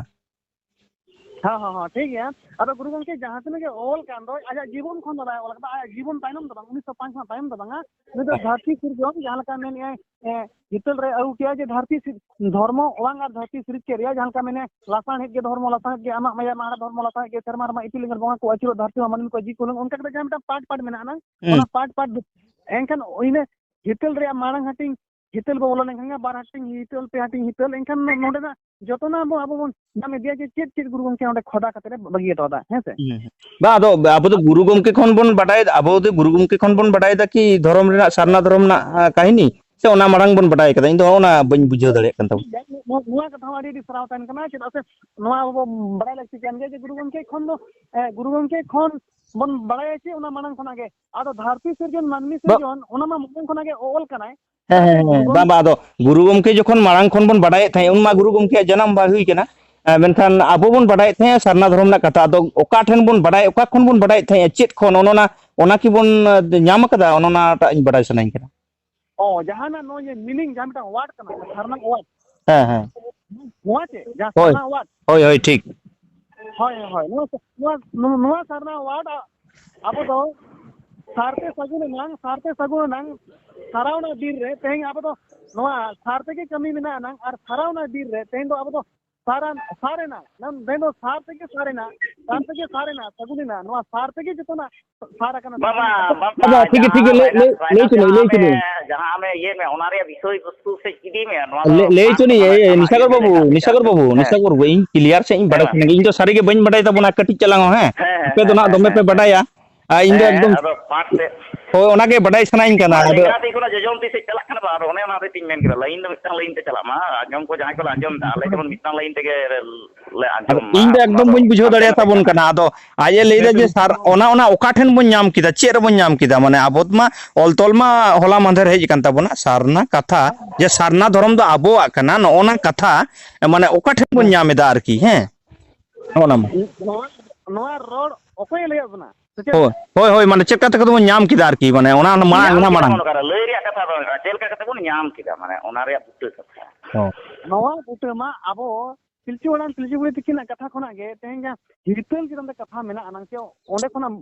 ᱦᱮᱸ, ᱦᱮᱸ, ᱦᱮᱸ, ᱴᱷᱤᱠ ᱜᱮᱭᱟ᱾ ᱟᱫᱚ ᱜᱩᱨᱩ ᱜᱚᱢᱠᱮ ᱡᱟᱦᱟᱸ ᱛᱤᱱᱟᱹᱜ ᱜᱮ ᱚᱞ ᱠᱟᱱ ᱫᱚ, ᱟᱡᱟᱜ ᱡᱤᱵᱚᱱ ᱠᱷᱚᱱ ᱫᱚ ᱵᱟᱭ ᱚᱞ ᱠᱟᱫᱟ, ᱟᱡᱟᱜ ᱡᱤᱵᱚᱱ ᱛᱟᱭᱱᱚᱢ ᱫᱚ ᱵᱟᱝ, ᱩᱱᱤᱥᱥᱚ ᱯᱟᱸᱪ ᱠᱷᱚᱱᱟᱜ ᱛᱟᱭᱚᱢ ᱫᱚ ᱵᱟᱝᱟ᱾ ᱩᱱᱤ ᱫᱚ ᱫᱷᱟᱹᱨᱛᱤ ᱥᱤᱨᱡᱚᱱ, ᱡᱟᱦᱟᱸ ᱞᱮᱠᱟ ᱢᱮᱱᱮᱜᱼᱟᱭ, ᱮ, ᱦᱤᱛᱟᱹᱞ ᱨᱮ ᱟᱹᱜᱩ ᱠᱮᱜᱼᱟᱭ ᱡᱮ ᱫᱷᱟᱹᱨᱛᱤ ᱥᱤᱨ-, ᱫᱷᱚᱨᱢᱚ ᱚᱣᱟᱝ ᱟᱨ ᱫᱷᱟᱹᱨᱛᱤ ᱥᱤᱨᱤᱡ ᱠᱮᱫ ᱨᱮᱭᱟᱜ, ᱡᱟᱦᱟᱸ ᱞᱮᱠᱟ ᱢᱮᱱᱮ ᱞᱟᱥᱟᱬᱦᱮᱫ ᱜᱮ ᱫᱷᱚᱨᱢᱚ, ᱞᱟᱥᱟᱬᱦᱮᱫ ᱜᱮ ᱟᱢᱟᱜ ᱢᱟᱭᱟ ᱢᱟᱦᱟ ᱫᱷᱚᱨᱢᱚ, ᱞᱟᱥᱟᱬᱦᱮᱫ ᱜᱮ ᱥᱮᱨᱢᱟ ᱨᱮᱢᱟ ᱤᱯᱤᱞ ᱮᱸᱜᱮᱞ ᱵᱚᱸᱜᱟ ᱠᱚ ᱟᱹᱪᱩᱨᱚᱜ, ᱫᱷᱟᱹᱨᱛᱤ ᱢᱟ ᱢᱟᱹᱱᱢᱤ ᱠᱚ ᱡᱤᱣᱤ ᱠᱚ ᱦᱩᱞᱟᱹᱝ, ᱚᱱᱠᱟ ᱠᱟᱛᱮ ᱡᱟᱦᱟᱸ ᱢᱤᱫᱴᱟᱝ ᱯᱟᱴ ᱯᱟᱴ ᱢᱮᱱᱟᱜᱼᱟ ᱱᱟᱝ, ᱦᱩᱸ᱾ ᱚᱱᱟ ᱯᱟᱴ ᱯᱟᱴ ᱫᱚ, ᱮᱱᱠᱷᱟᱱ ᱤᱱᱟᱹ ᱦᱤᱛᱟᱹᱞ ᱨᱮᱭᱟᱜ ᱢᱟᱲᱟᱝ ᱦᱟᱹᱴᱤᱧ ᱦᱤᱛᱟᱹᱞ ᱵᱚ ᱵᱚᱞᱚ ᱞᱮᱱᱠᱷᱟᱱ ᱜᱮ ᱵᱟᱨ ᱦᱟᱹᱴᱤᱧ ᱦᱤᱛᱟᱹᱞ, ᱯᱮ ᱦᱟᱹᱴᱤᱧ ᱦᱤᱛᱟᱹᱞ, ᱮᱱᱠᱷᱟᱱ ᱱᱚ-, ᱱᱚᱰᱮᱱᱟᱜ ᱡᱚᱛᱚᱱᱟᱜ ᱵᱚ ᱟᱵᱚ ᱵᱚᱱ ᱧᱟᱢ ᱤᱫᱤᱭᱟ ᱡᱮ ᱪᱮᱫ ᱪᱮᱫ ᱜᱩᱨᱩ ᱜᱚᱢᱠᱮ ᱚᱸᱰᱮ ᱠᱷᱚᱫᱟ ᱠᱟᱛᱮ ᱮ ᱵᱟᱹᱜᱤ ᱦᱚᱴᱚ ᱠᱟᱫᱟ, ᱦᱮᱸ ᱥᱮ? ᱦᱩᱸ, ᱦᱩᱸ᱾ ᱵᱟ, ᱟᱫᱚ ᱟᱵᱚ ᱫᱚ ᱜᱩᱨᱩ ᱜᱚᱢᱠᱮ ᱠᱷᱚᱱ ᱵᱚᱱ ᱵᱟᱰᱟᱭ, ᱟᱵᱚ ᱫᱚ ᱜᱩᱨᱩ ᱜᱚᱢᱠᱮ ᱠᱷᱚᱱ ᱵᱚᱱ ᱵᱟᱰᱟᱭ ᱮᱫᱟ ᱠᱤ ᱫᱷᱚᱨᱚᱢ ᱨᱮᱱᱟᱜ, ᱥᱟᱨᱱᱟ ᱫᱷᱚᱨᱚᱢ ᱨᱮᱱᱟᱜ, ᱟ, ᱠᱟᱹᱦᱱᱤ? ᱥᱮ ᱚᱱᱟ ᱢᱟᱲᱟᱝ ᱵᱚᱱ ᱵᱟᱰᱟᱭ ᱠᱟᱫᱟ? ᱤᱧ ᱫᱚ ᱚᱱᱟ ᱵᱟᱹᱧ ᱵᱩᱡᱷᱟᱹᱣ ᱫᱟᱲᱮᱭᱟᱜ ᱠᱟᱱ ᱛᱟᱵᱚᱱᱟ᱾ ᱱᱚᱣᱟ, ᱱᱚᱣᱟ ᱠᱟᱛᱷᱟ ᱦᱚᱸ ᱟᱹᱰᱤ, ᱟᱹᱰᱤ ᱥᱟᱨᱦᱟᱣ ᱛᱟᱦᱮᱱ ᱠᱟᱱᱟ, ᱪᱮᱫᱟᱜ ᱥᱮ ᱱᱚᱣᱟ ᱟᱵᱚ ᱵᱟᱲᱟᱭ ᱞᱟᱹᱠᱛᱤ ᱠᱟᱱ ᱜᱮᱭᱟ ᱡᱮ ᱜᱩᱨᱩ ᱜᱚᱢᱠᱮ ᱠᱷᱚᱱ ᱫᱚ, ᱮ, ᱜᱩᱨᱩ ᱜᱚᱢᱠᱮ ᱠᱷᱚᱱ ᱵᱚᱱ ᱵᱟᱲᱟᱭᱟ ᱪᱮ ᱚᱱᱟ ᱢᱟᱲᱟᱝ ᱠᱷᱚᱱᱟᱜ ᱜᱮ᱾ ᱟᱫᱚ ᱫᱷᱟᱹᱨᱛᱤ ᱥᱤᱨᱡᱚᱱ, ᱢᱟᱹᱱᱢᱤ ᱵᱟ- ᱥᱤᱨᱡᱚᱱ, ᱚᱱᱟ ᱢᱟ ᱢᱟᱲᱟᱝ ᱠᱷᱚᱱᱟᱜ ᱜᱮ ᱚᱞ ᱠᱟᱱᱟᱭ᱾ ᱦᱮᱸ, ᱦᱮᱸ, ᱦᱮᱸ᱾ ᱵᱟᱝ, ᱵᱟᱝ, ᱟᱫᱚ ᱜᱩᱨᱩ ᱜᱚᱢᱠᱮ ᱡᱚᱠᱷᱚᱱ ᱢᱟᱲᱟᱝ ᱠᱷᱚᱱ ᱵᱚᱱ ᱵᱟᱰᱟᱭᱮᱫ ᱛᱟᱦᱮᱸᱫ, ᱩᱱ ᱢᱟ ᱜᱩᱨᱩ ᱜᱚᱢᱠᱮᱭᱟᱜ ᱡᱟᱱᱟᱢ ᱵᱟᱭ ᱦᱩᱭ ᱠᱟᱱᱟ᱾ ᱮ, ᱢᱮᱱᱠᱷᱟᱱ ᱟᱵᱚ ᱵᱚᱱ ᱵᱟᱰᱟᱭᱮᱫ ᱛᱟᱦᱮᱸᱫ ᱥᱟᱨᱱᱟ ᱫᱷᱚᱨᱚᱢ ᱨᱮᱱᱟᱜ ᱠᱟᱛᱷᱟ᱾ ᱟᱫᱚ ᱚᱠᱟ ᱴᱷᱮᱱ ᱵᱚᱱ ᱵᱟᱰᱟᱭ, ᱚᱠᱟ ᱠᱷᱚᱱ ᱵᱚᱱ ᱵᱟᱰᱟᱭᱮᱫ ᱛᱟᱦᱮᱸᱫ, ᱪᱮᱫ ᱠᱷᱚᱱ? ᱚᱱ-, ᱚᱱᱟ, ᱚᱱᱟ ᱠᱤ ᱵᱚᱱ, ᱮ, ᱧᱟᱢ ᱟᱠᱟᱫᱟ? ᱚᱱ-, ᱚᱱᱟᱴᱟᱜ ᱤᱧ ᱵᱟᱰᱟᱭ ᱥᱟᱱᱟᱧ ᱠᱟᱱᱟ᱾ ᱚ, ᱡᱟᱦᱟᱱᱟᱜ ᱱᱚᱜᱼᱚᱭ ᱡᱮ meaning, ᱡᱟᱦᱟᱸ ᱢᱤᱫᱴᱟᱝ word ᱠᱟᱱᱟ, ᱥᱟᱨᱱᱟ word᱾ ᱦᱮᱸ, ᱦᱮᱸ᱾ ᱱᱚᱣᱟ ᱪᱮ? ᱡᱟᱦᱟᱸ ᱦᱳᱭ᱾ ᱥᱟᱨᱱᱟ word᱾ ᱦᱳᱭ, ᱦᱳᱭ, ᱴᱷᱤᱠ᱾ ᱦᱳᱭ, ᱦᱳᱭ, ᱦᱳᱭ᱾ ᱱᱚᱣᱟ, ᱱᱚᱣᱟ, ᱱᱚᱣᱟ, ᱱᱚᱣᱟ ᱥᱟᱨᱱᱟ word, ᱟ-, ᱟᱵᱚ ᱫᱚ ᱥᱟᱨᱛᱮ ᱥᱟᱹᱜᱩᱱ ᱮᱱᱟᱝ, ᱥᱟᱨᱛᱮ ᱥᱟᱹᱜᱩᱱ ᱮᱱᱟᱝ, ᱥᱟᱨᱟᱣᱱᱟ ᱵᱤᱨ ᱨᱮ ᱛᱮᱦᱮᱧ ᱟᱵᱚ ᱫᱚ ᱱᱚᱣᱟ ᱥᱟᱨ ᱛᱮᱜᱮ ᱠᱟᱹᱢᱤ ᱢᱮᱱᱟᱜ ᱟᱱᱟᱝ ᱟᱨ ᱥᱟᱨᱟᱣᱱᱟ ᱵᱤᱨ ᱨᱮ ᱛᱮᱦᱮᱧ ᱫᱚ ᱟᱵᱚ ᱫᱚ ᱥᱟᱨᱟᱱ-, ᱥᱟᱨᱮᱱᱟ, ᱢᱮᱱ ᱫᱚ ᱥᱟᱨ ᱛᱮᱜᱮ ᱥᱟᱨᱮᱱᱟ, ᱥᱟᱨ ᱛᱮᱜᱮ ᱥᱟᱨᱮᱱᱟ, ᱥᱟᱹᱜᱩᱱᱮᱱᱟ, ᱱᱚᱣᱟ ᱥᱟᱨ ᱛᱮᱜᱮ ᱡᱚᱛᱚᱱᱟᱜ ᱥᱟᱨ ᱟᱠᱟᱱᱟ᱾ ᱵᱟᱵᱟ, ᱵᱟᱵᱟ, ᱵᱟᱵᱟ, ᱴᱷᱤᱠ ᱜᱮ, ᱴᱷᱤᱠ ᱜᱮ, ᱡᱟᱦᱟᱸ ᱞᱟᱹᱭ, ᱞᱟᱹᱭ, ᱞᱟᱭ-, ᱞᱟᱭ ᱦᱚᱪᱚ ᱞᱟᱭ ᱞᱤᱧ, ᱞᱟᱭ ᱦᱚᱪᱚ ᱦᱚᱪᱚ ᱞᱤᱧ᱾ ᱡᱟᱦᱟᱸ ᱟᱢᱮ, ᱡᱟᱦᱟᱸ ᱟᱢᱮ ᱤᱭᱟᱹ ᱢᱮ, ᱚᱱᱟ ᱨᱮᱭᱟᱜ ᱵᱤᱥᱚᱭ ᱵᱚᱥᱛᱩ ᱥᱮ ᱤᱫᱤ ᱢᱮ, ᱱᱚᱣᱟ ᱫᱚ ᱞᱟᱹᱭ, ᱞᱟᱹᱭ ᱵᱟᱝ ᱦᱚᱪᱚ ᱞᱤᱧ, ᱠᱟᱱᱟ, ᱮ, ᱱᱤᱥᱟᱜᱚᱨ ᱵᱟᱹᱵᱩ, ᱱᱤᱥᱟᱜᱚᱨ ᱵᱟᱹᱵᱩ, ᱦᱮᱸ᱾ ᱱᱤᱥᱟᱜᱚᱨ ᱵᱟᱹᱵᱩ, ᱤᱧ clear ᱥᱮᱫ ᱤᱧ ᱦᱮᱸ, ᱵᱟᱰᱟᱭ ᱢᱟ᱾ ᱥᱟᱱᱟᱧ ᱠᱟᱱᱟ᱾ ᱤᱧ ᱫᱚ ᱥᱟᱹᱨᱤ ᱜᱮ ᱵᱟᱹᱧ ᱵᱟᱰᱟᱭ ᱛᱟᱵᱚᱱᱟ ᱠᱟᱹᱴᱤᱡ ᱪᱟᱞᱟᱝ ᱦᱚᱸ, ᱦᱮᱸ᱾ ᱦᱮᱸ, ᱦᱮᱸ, ᱟᱯᱮ ᱫᱚ ᱦᱮᱸ, ᱱᱟᱜ ᱦᱮᱸ, ᱫᱚᱢᱮ ᱦᱮᱸ, ᱯᱮ ᱦᱮᱸ᱾ ᱵᱟᱰᱟᱭᱟ᱾ ᱟᱨ ᱤᱧ ᱫᱚ ᱦᱮᱸ, ᱮᱠᱫᱚᱢ ᱟᱫᱚ ᱯᱟᱴ ᱛᱮ ᱦᱳᱭ, ᱚᱱᱟ ᱜᱮ ᱵᱟᱰᱟᱭ ᱥᱟᱱᱟᱧ ᱠᱟᱱᱟ᱾ ᱟᱨ ᱟᱫᱚ ᱞᱮᱸᱜᱟ ᱛᱤ ᱠᱷᱚᱱᱟᱜ ᱡᱚᱡᱚᱢ ᱛᱤ ᱥᱮᱫ ᱪᱟᱞᱟᱜ ᱠᱟᱱᱟ ᱵᱟᱝ? ᱟᱫᱚ ᱚᱱᱮ ᱚᱱᱟ ᱦᱚᱛᱮᱡ ᱛᱤᱧ ᱢᱮᱱ ᱠᱮᱫᱟ, line ᱫᱚ ᱢᱤᱫᱴᱟᱝ line ᱛᱮ ᱪᱟᱞᱟᱜ ᱢᱟ᱾ ᱟᱸᱡᱚᱢ ᱠᱚ ᱡᱟᱦᱟᱸᱭ ᱠᱚᱞᱮ ᱟᱸᱡᱚᱢ ᱮᱫᱟ, ᱟᱞᱮ ᱡᱮᱢᱚᱱ ᱢᱤᱫᱴᱟᱝ line ᱛᱮᱜᱮ ᱞᱮ ᱟᱫᱚ ᱟᱸᱡᱚᱢ ᱢᱟ᱾ ᱤᱧ ᱫᱚ ᱚᱱᱟ ᱮᱠᱫᱚᱢ ᱫᱚ ᱵᱟᱹᱧ ᱵᱩᱡᱷᱟᱹᱣ ᱦᱟᱱᱛᱮ ᱫᱟᱲᱮᱭᱟᱛᱟ ᱱᱟᱛᱮ ᱵᱚᱱ ᱠᱟᱱᱟ᱾ ᱠᱟᱱᱟ᱾ ᱟᱫᱚ ᱟᱡ ᱮ ᱞᱟᱹᱭ ᱫᱟ ᱡᱮ ᱥᱟᱨ, ᱚᱱᱟ, ᱚᱱᱟ ᱚᱠᱟ ᱴᱷᱮᱱ ᱵᱚᱱ ᱧᱟᱢ ᱠᱮᱫᱟ? ᱪᱮᱫ ᱨᱮᱵᱚᱱ ᱧᱟᱢ ᱠᱮᱫᱟ? ᱢᱟᱱᱮ ᱟᱵᱚ ᱢᱟ ᱚᱞ ᱛᱚᱞ ᱢᱟ ᱦᱚᱞᱟ ᱢᱟᱦᱫᱮᱨ ᱦᱮᱡ ᱟᱠᱟᱱ ᱛᱟᱵᱚᱱᱟ, ᱥᱟᱨᱱᱟ ᱠᱟᱛᱷᱟ, ᱡᱮ ᱥᱟᱨᱱᱟ ᱫᱷᱚᱨᱚᱢ ᱫᱚ ᱟᱵᱚᱣᱟᱜ ᱠᱟᱱᱟ, ᱱᱚᱜᱼᱚ ᱱᱟ ᱠᱟᱛᱷᱟ, ᱢᱟᱱᱮ ᱚᱠᱟ ᱴᱷᱮᱱ ᱵᱚᱱ ᱦᱮᱸ᱾ ᱧᱟᱢ ᱮᱫᱟ ᱟᱨᱠᱤ, ᱦᱮᱸ? ᱱᱚᱜᱼᱚ ᱱᱟ ᱢᱟ᱾ ᱱᱚᱣᱟ, ᱱᱚᱣᱟ ᱨᱚᱲ ᱚᱠᱚᱭᱮ ᱞᱟᱹᱭᱟᱫ ᱵᱚᱱᱟ? ᱥᱮ ᱪᱮᱫ ᱦᱳᱭ, ᱞᱮᱠᱟ? ᱦᱳᱭ, ᱦᱳᱭ, ᱢᱟᱱᱮ ᱪᱮᱫ ᱠᱟᱛᱮ ᱠᱚᱫᱚ ᱵᱚᱱ ᱧᱟᱢ ᱠᱮᱫᱟ ᱟᱨᱠᱤ, ᱢᱟᱱᱮ ᱚᱱᱟ ᱢᱟᱲᱟᱝ, ᱧᱟᱢ ᱚᱱᱟ ᱠᱮᱫᱟ ᱢᱟᱲᱟᱝ᱾ ᱵᱚᱱ ᱚᱠᱟᱨᱮ? ᱞᱟᱹᱭ ᱨᱮᱭᱟᱜ ᱠᱟᱛᱷᱟ ᱫᱚ ᱢᱮᱱᱟᱜᱼᱟ, ᱪᱮᱫ ᱞᱮᱠᱟ ᱠᱟᱛᱮ ᱵᱚᱱ ᱧᱟᱢ ᱠᱮᱫᱟ, ᱢᱟᱱᱮ ᱚᱱᱟ ᱨᱮᱭᱟᱜ ᱵᱩᱴᱟᱹ ᱠᱟᱛᱷᱟ᱾ ᱦᱚᱸ᱾ ᱱᱚᱣᱟ ᱵᱩᱴᱟᱹ ᱢᱟ ᱟᱵᱚ ᱯᱤᱞᱪᱩ ᱦᱟᱲᱟᱢ ᱯᱤᱞᱪᱩ ᱵᱩᱲᱦᱤ ᱛᱤᱠᱤᱱᱟᱜ ᱠᱟᱛᱷᱟ ᱠᱷᱚᱱᱟᱜ ᱜᱮ ᱛᱮᱦᱮᱧ ᱡᱟᱦᱟᱸ ᱦᱤᱛᱟᱹᱞ ᱪᱮᱛᱟᱱ ᱨᱮ ᱠᱟᱛᱷᱟ ᱢᱮᱱᱟᱜᱼᱟ, ᱱᱟᱝ ᱪᱮ ᱚᱸᱰᱮ ᱠᱷᱚᱱᱟᱜ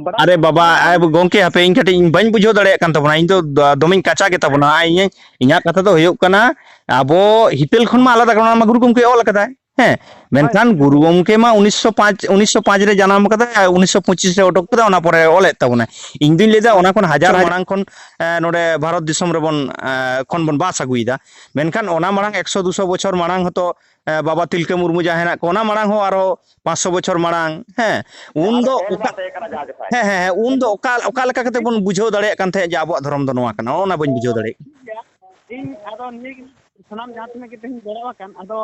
ᱵᱟᱲᱟᱭ ᱟᱨᱮ ᱵᱟᱵᱟ, ᱟᱭ ᱜᱚᱝᱠᱮ, ᱦᱟᱯᱮ, ᱤᱧ ᱠᱟᱹᱴᱤᱡ ᱤᱧ ᱵᱟᱹᱧ ᱵᱩᱡᱷᱟᱹᱣ ᱫᱟᱲᱮᱭᱟᱜ ᱠᱟᱱ ᱛᱟᱵᱚᱱᱟ, ᱤᱧ ᱫᱚ ᱫᱚ-, ᱫᱚᱢᱮᱧ ᱠᱟᱪᱟ ᱜᱮ ᱛᱟᱵᱚᱱᱟ᱾ ᱤᱧ, ᱤᱧᱟᱹᱜ ᱠᱟᱛᱷᱟ ᱫᱚ ᱦᱩᱭᱩᱜ ᱠᱟᱱᱟ, ᱟᱵᱚ ᱦᱤᱛᱟᱹᱞ ᱠᱷᱚᱱ ᱢᱟ ᱟᱞᱟᱫᱟ ᱠᱟᱱᱟ, ᱚᱱᱟ ᱢᱟ ᱜᱩᱨᱩ ᱜᱚᱢᱠᱮ ᱚᱞ ᱟᱠᱟᱫᱟᱭ᱾ ᱦᱮᱸ, ᱦᱳᱭ, ᱢᱮᱱᱠᱷᱟᱱ ᱦᱳᱭ᱾ ᱜᱩᱨᱩ ᱜᱚᱢᱠᱮ ᱢᱟ ᱩᱱᱤᱥᱥᱚ ᱯᱟᱸᱪ, ᱩᱱᱤᱥᱥᱚ ᱯᱟᱸᱪ ᱨᱮ ᱡᱟᱱᱟᱢ ᱠᱟᱫᱟᱭ, ᱟᱨ ᱩᱱᱤᱥᱥᱚ ᱯᱚᱸᱪᱤᱥ ᱨᱮ ᱚᱰᱚᱠ ᱠᱟᱫᱟ, ᱚᱱᱟ ᱯᱚᱨᱮ ᱚᱞᱮᱫ ᱛᱟᱵᱚᱱᱟᱭ᱾ ᱤᱧ ᱫᱩᱧ ᱞᱟᱹᱭᱫᱟ, ᱚᱱᱟ ᱠᱷᱚᱱ ᱦᱟᱡᱟᱨ ᱢᱟᱲᱟᱝ ᱠᱷᱚᱱ, ᱮ, ᱱᱚᱰᱮ ᱵᱷᱟᱨᱚᱛ ᱫᱤᱥᱚᱢ ᱨᱮᱵᱚᱱ, ᱮ, ᱠᱷᱚᱱ ᱵᱚᱱ ᱵᱟᱥ ᱟᱹᱜᱩᱭᱮᱫᱟ᱾ ᱢᱮᱱᱠᱷᱟᱱ ᱚᱱᱟ ᱢᱟᱲᱟᱝ ᱮᱠᱥᱚ ᱫᱩᱥᱚ ᱵᱚᱪᱷᱚᱨ ᱢᱟᱲᱟᱝ ᱦᱚᱸᱛᱚ, ᱮ, ᱵᱟᱵᱟ ᱛᱤᱞᱠᱟᱹ ᱢᱩᱨᱢᱩ ᱡᱟᱦᱟᱸ ᱦᱮᱱᱟᱜ ᱠᱚ, ᱚᱱᱟ ᱢᱟᱲᱟᱝ ᱦᱚᱸ ᱟᱨᱚ ᱯᱟᱸᱪᱥᱚ ᱵᱚᱪᱷᱚᱨ ᱢᱟᱲᱟᱝ, ᱦᱮᱸ, ᱩᱱ ᱟᱨᱚ ᱫᱚ ᱚᱞ ᱚᱠᱟ, ᱵᱟᱝ ᱛᱟᱦᱮᱸ ᱠᱟᱱᱟ ᱡᱟᱦᱟᱸ ᱡᱚᱠᱷᱟᱡ᱾ ᱦᱮᱸ, ᱦᱮᱸ, ᱦᱮᱸ, ᱩᱱ ᱫᱚ ᱚᱠᱟ, ᱚᱠᱟ ᱞᱮᱠᱟ ᱠᱟᱛᱮ ᱵᱚᱱ ᱵᱩᱡᱷᱟᱹᱣ ᱫᱟᱲᱮᱭᱟᱜ ᱠᱟᱱ ᱛᱟᱦᱮᱸᱫ ᱡᱮ ᱟᱵᱚᱣᱟᱜ ᱫᱷᱚᱨᱚᱢ ᱫᱚ ᱱᱚᱣᱟ ᱠᱟᱱᱟ? ᱚᱱᱟ ᱵᱟᱹᱧ ᱵᱩᱡᱷᱟᱹᱣ ᱫᱟᱲᱮᱭᱟᱜ ᱠᱟᱱᱟ᱾ ᱤᱧ ᱟᱫᱚ ᱱᱤᱭᱟᱹ ᱜᱮ ᱥᱟᱱᱟᱢ ᱡᱟᱦᱟᱸ ᱛᱤᱱᱟᱹᱜ ᱜᱮ ᱛᱮᱦᱮᱧ ᱡᱚᱲᱟᱣ ᱟᱠᱟᱱ, ᱟᱫᱚ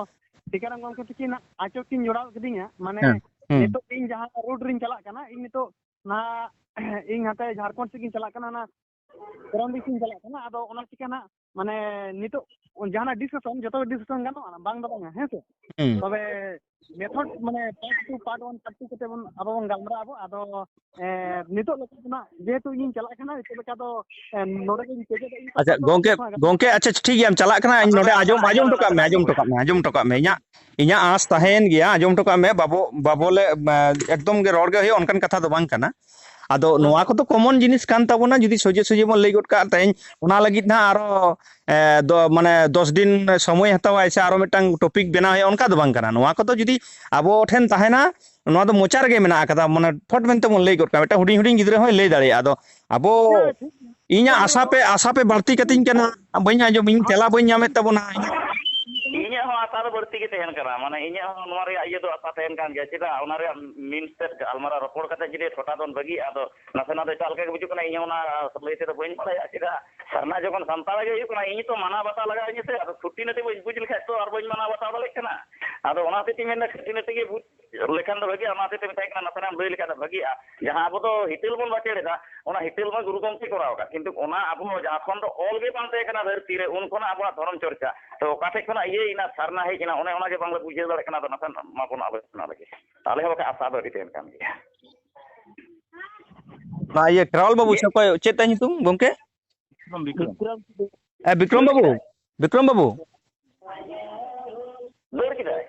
ᱴᱤᱠᱟᱹᱨᱟᱢ ᱜᱚᱢᱠᱮ ᱛᱤᱠᱤᱱ ᱟᱪᱚᱠ ᱠᱤᱱ ᱡᱚᱲᱟᱣ ᱠᱤᱫᱤᱧᱟ, ᱢᱟᱱᱮ ᱦᱮᱸ, ᱦᱩᱸ᱾ ᱱᱤᱛᱚᱜ ᱤᱧ ᱡᱟᱦᱟᱸ ᱨᱳᱰ ᱨᱤᱧ ᱪᱟᱞᱟᱜ ᱠᱟᱱᱟ, ᱤᱧ ᱱᱤᱛᱚᱜ ᱱᱟᱦᱟᱜ ᱤᱧ ᱦᱟᱱᱛᱮ ᱡᱷᱟᱲᱠᱷᱚᱸᱰ ᱥᱮᱫ ᱜᱤᱧ ᱪᱟᱞᱟᱜ ᱠᱟᱱᱟ, ᱚᱱᱟ ᱠᱚᱨᱚᱱ ᱫᱤᱥᱤᱧ ᱪᱟᱞᱟᱜ ᱠᱟᱱᱟ᱾ ᱟᱫᱚ ᱚᱱᱟ ᱪᱤᱠᱟᱹ ᱱᱟᱜ, ᱢᱟᱱᱮ, ᱱᱤᱛᱚᱜ ᱡᱟᱦᱟᱱᱟᱜ ᱰᱤᱥᱠᱟᱥᱚᱱ, ᱡᱚᱛᱚ ᱜᱮ ᱰᱤᱥᱠᱟᱥᱚᱱ ᱜᱟᱱᱚᱜᱼᱟ, ᱵᱟᱝ ᱫᱚ ᱵᱟᱝᱟ, ᱦᱮᱸ ᱥᱮ? ᱦᱩᱸ᱾ ᱛᱚᱵᱮ ᱢᱮᱛᱷᱚᱰ, ᱢᱟᱱᱮ, part two, part one, part two ᱠᱟᱛᱮ ᱵᱚᱱ, ᱟᱵᱚ ᱵᱚᱱ ᱜᱟᱞᱢᱟᱨᱟᱜᱼᱟ ᱟᱵᱚ᱾ ᱟᱫᱚ, ᱮ, ᱱᱤᱛᱚᱜ ᱞᱮᱠᱟ ᱫᱚ ᱱᱟᱜ, ᱡᱮᱦᱮᱛᱩ ᱤᱧᱤᱧ ᱪᱟᱞᱟᱜ ᱠᱟᱱᱟ, ᱱᱤᱛᱚᱜ ᱞᱮᱠᱟ ᱫᱚ, ᱮ, ᱱᱚᱰᱮ ᱜᱤᱧ ᱠᱮᱪᱮᱫᱚᱜ ᱤᱧ᱾ ᱟᱪᱪᱷᱟ, ᱜᱚᱝᱠᱮ, ᱜᱚᱝᱠᱮ, ᱟᱪᱪᱷᱟ, ᱴᱷᱤᱠ ᱜᱮᱭᱟ, ᱟᱢ ᱪᱟᱞᱟᱜ ᱠᱟᱱᱟ, ᱤᱧ ᱱᱚᱰᱮ ᱟᱸᱡᱚᱢ, ᱟᱸᱡᱚᱢ ᱦᱚᱴᱚ ᱠᱟᱜ ᱢᱮ, ᱟᱸᱡᱚᱢ ᱦᱚᱴᱚ ᱠᱟᱜ ᱢᱮ, ᱟᱸᱡᱚᱢ ᱦᱚᱴᱚ ᱠᱟᱜ ᱢᱮ᱾ ᱤᱧᱟᱹᱜ, ᱤᱧᱟᱹᱜ ᱟᱸᱥ ᱛᱟᱦᱮᱸᱭᱮᱱ ᱜᱮᱭᱟ, ᱟᱸᱡᱚᱢ ᱦᱚᱴᱚ ᱠᱟᱜ ᱢᱮ, ᱵᱟᱵᱚ, ᱵᱟᱵᱚ ᱞᱮ, ᱮ, ᱮᱠᱫᱚᱢ ᱜᱮ ᱨᱚᱲ ᱜᱮ ᱦᱩᱭᱩᱜᱼᱟ, ᱚᱱᱠᱟᱱ ᱠᱟᱛᱷᱟ ᱫᱚ ᱵᱟᱝ ᱠᱟᱱᱟ᱾ ᱟᱫᱚ ᱦᱮᱸ, ᱱᱚᱣᱟ ᱦᱮᱸ᱾ ᱠᱚᱫᱚ ᱠᱚᱢᱚᱱ ᱡᱤᱱᱤᱥ ᱠᱟᱱ ᱛᱟᱵᱚᱱᱟ, ᱡᱩᱫᱤ ᱥᱚᱡᱷᱮ ᱥᱚᱡᱷᱮ ᱵᱚᱱ ᱞᱟᱹᱭ ᱜᱚᱫ ᱠᱟᱜᱼᱟ, ᱛᱮᱦᱮᱧ ᱚᱱᱟ ᱞᱟᱹᱜᱤᱫ ᱦᱟᱸᱜ ᱟᱨᱚ, ᱮ, ᱫᱚ, ᱢᱟᱱᱮ, ᱫᱚᱥ ᱫᱤᱱ ᱥᱚᱢᱚᱭ ᱦᱟᱛᱟᱣᱟᱭ ᱥᱮ ᱟᱨᱚ ᱢᱤᱫᱴᱟᱝ ᱴᱚᱯᱤᱠ ᱵᱮᱱᱟᱣ ᱦᱩᱭᱩᱜᱼᱟ, ᱚᱱᱠᱟ ᱫᱚ ᱵᱟᱝ ᱠᱟᱱᱟ᱾ ᱱᱚᱣᱟ ᱠᱚᱫᱚ ᱡᱩᱫᱤ ᱟᱵᱚ ᱴᱷᱮᱱ ᱛᱟᱦᱮᱱᱟ, ᱱᱚᱣᱟ ᱫᱚ ᱢᱚᱪᱟ ᱨᱮᱜᱮ ᱢᱮᱱᱟᱜ ᱟᱠᱟᱫᱟ, ᱢᱟᱱᱮ, ᱯᱷᱚᱴ ᱢᱮᱱᱛᱮ ᱵᱚᱱ ᱞᱟᱹᱭ ᱜᱚᱫ ᱠᱟᱜᱼᱟ, ᱢᱤᱫᱴᱟᱝ ᱦᱩᱰᱤᱧ ᱦᱩᱰᱤᱧ ᱜᱤᱫᱽᱨᱟᱹ ᱦᱚᱸᱭ ᱞᱟᱹᱭ ᱫᱟᱲᱮᱭᱟᱜᱼᱟ᱾ ᱟᱫᱚ ᱟᱵᱚ, ᱦᱮᱸ, ᱴᱷᱤᱠ ᱜᱮᱭᱟ᱾ ᱤᱧᱟᱹᱜ ᱟᱥᱟ ᱯᱮ, ᱟᱥᱟ ᱯᱮ ᱵᱟᱹᱲᱛᱤ ᱠᱟᱛᱤᱧ ᱠᱟᱱᱟ, ᱵᱟᱹᱧ ᱟᱸᱡᱚᱢ, ᱤᱧ ᱛᱮᱞᱟ ᱵᱟᱹᱧ ᱧᱟᱢᱮᱫ ᱛᱟᱵᱚᱱᱟ᱾ ᱤᱧᱟᱹᱜ ᱦᱚᱸ ᱟᱥᱟ ᱫᱚ ᱵᱟᱹᱲᱛᱤ ᱜᱮ ᱛᱟᱦᱮᱱ ᱠᱟᱱᱟ, ᱢᱟᱱᱮ, ᱤᱧᱟᱹᱜ ᱦᱚᱸ ᱱᱚᱣᱟ ᱨᱮᱭᱟᱜ ᱤᱭᱟᱹ ᱫᱚ ᱟᱥᱟ ᱛᱟᱦᱮᱱ ᱠᱟᱱ ᱜᱮᱭᱟ᱾ ᱪᱮᱫᱟᱜ ᱚᱱᱟ ᱨᱮᱭᱟᱜ ᱢᱤᱱ ᱥᱮᱫ ᱜᱟᱞᱢᱟᱨᱟᱣ ᱨᱚᱯᱚᱲ ᱠᱟᱛᱮ ᱡᱩᱫᱤ ᱴᱷᱚᱴᱟ ᱫᱚᱱ ᱵᱟᱹᱜᱤ, ᱟᱫᱚ ᱱᱟᱥᱮᱱᱟᱜ ᱫᱚ ᱮᱴᱟᱜ ᱞᱮᱠᱟ ᱜᱮ ᱵᱩᱡᱩᱜ ᱠᱟᱱᱟ᱾ ᱤᱧ ᱦᱚᱸ ᱚᱱᱟ ᱞᱟᱹᱭ ᱛᱮᱫᱚ ᱵᱟᱹᱧ ᱵᱟᱲᱟᱭᱟ᱾ ᱪᱮᱫᱟᱜ ᱥᱟᱨᱱᱟ ᱡᱚᱠᱷᱚᱱ ᱥᱟᱱᱛᱟᱲ ᱜᱮ ᱦᱩᱭᱩᱜ ᱠᱟᱱᱟ, ᱤᱧ ᱛᱚ ᱢᱟᱱᱟᱣ ᱵᱟᱛᱟᱣ ᱞᱟᱜᱟᱣ ᱤᱧᱟᱹ ᱥᱮ᱾ ᱟᱫᱚ ᱠᱷᱩᱴᱤ ᱱᱟᱹᱴᱤ ᱵᱟᱹᱧ ᱵᱩᱡᱽ ᱞᱮᱠᱷᱟᱡ ᱛᱚ ᱟᱨ ᱵᱟᱹᱧ ᱢᱟᱱᱟᱣ ᱵᱟᱛᱟᱣ ᱫᱟᱲᱮᱭᱟᱜ ᱠᱟᱱᱟ᱾ ᱟᱫᱚ ᱚᱱᱟ ᱦᱚᱛᱮᱡ ᱛᱮᱧ ᱢᱮᱱᱫᱟ, ᱠᱷᱩᱴᱤ ᱱᱟᱹᱴᱤ ᱜᱮ ᱵᱩᱡᱽ ᱞᱮᱠᱷᱟᱱ ᱫᱚ ᱵᱷᱟᱹᱜᱤᱜᱼᱟ᱾ ᱚᱱᱟ ᱦᱚᱛᱮᱡ ᱛᱮ ᱢᱮᱛᱟᱭ ᱠᱟᱱᱟ, ᱱᱟᱥᱮᱱᱟᱜ ᱮᱢ ᱞᱟᱹᱭ ᱞᱮᱠᱷᱟᱱ ᱫᱚ ᱵᱷᱟᱹᱜᱤᱜᱼᱟ᱾ ᱡᱟᱦᱟᱸ ᱟᱵᱚ ᱫᱚ ᱦᱤᱛᱟᱹᱞ ᱵᱚᱱ ᱵᱟᱠᱷᱮᱲ ᱮᱫᱟ, ᱚᱱᱟ ᱦᱤᱛᱟᱹᱞ ᱢᱟ ᱜᱩᱨᱩ ᱜᱚᱢᱠᱮ ᱠᱚᱨᱟᱣ ᱟᱠᱟᱫ, ᱠᱤᱱᱛᱩ ᱚᱱᱟ ᱟᱵᱚ ᱡᱟᱦᱟᱸ ᱠᱷᱚᱱ ᱫᱚ ᱚᱞ ᱜᱮ ᱵᱟᱝ ᱛᱟᱦᱮᱸ ᱠᱟᱱᱟ ᱫᱷᱟᱹᱨᱛᱤ ᱨᱮ, ᱩᱱ ᱠᱷᱚᱱᱟᱜ ᱟᱵᱚᱣᱟᱜ ᱫᱷᱚᱨᱚᱢ ᱪᱚᱨᱪᱟ, ᱛᱚ ᱚᱠᱟ ᱴᱷᱮᱡ ᱠᱷᱚᱱᱟᱜ ᱤᱭᱟᱹᱭᱮᱱᱟ, ᱥᱟᱨᱱᱟ ᱦᱮᱡ ᱮᱱᱟ, ᱚᱱᱮ ᱚᱱᱟ ᱜᱮ ᱵᱟᱝᱞᱮ ᱵᱩᱡᱷᱟᱹᱣ ᱫᱟᱲᱮᱭᱟᱜ ᱠᱟᱱᱟ᱾ ᱟᱫᱚ ᱱᱟᱥᱮᱱᱟᱜ ᱢᱟ ᱵᱚᱱ ᱟᱞᱳᱪᱚᱱᱟ ᱞᱮᱜᱮ᱾ ᱟᱞᱮ ᱦᱚᱸ ᱵᱟᱠᱷᱟᱡ ᱟᱥᱟ ᱫᱚ ᱟᱹᱰᱤ ᱛᱟᱦᱮᱱ ᱠᱟᱱ ᱜᱮᱭᱟ᱾ ᱚᱱᱟ ᱤᱭᱟᱹ ᱠᱷᱮᱨᱣᱟᱞ ᱵᱟᱹᱵᱩ ᱥᱮ ᱚᱠᱚᱭ, ᱪᱮᱫ ᱛᱟᱭ ᱧᱩᱛᱩᱢ ᱜᱚᱝᱠᱮ? ᱵᱤᱠᱨᱚᱢ᱾ ᱮ, ᱵᱤᱠᱨᱚᱢ ᱵᱟᱹᱵᱩ, ᱵᱤᱠᱨᱚᱢ ᱵᱟᱹᱵᱩ᱾ ᱫᱟᱹᱲ ᱠᱮᱫᱟᱭ᱾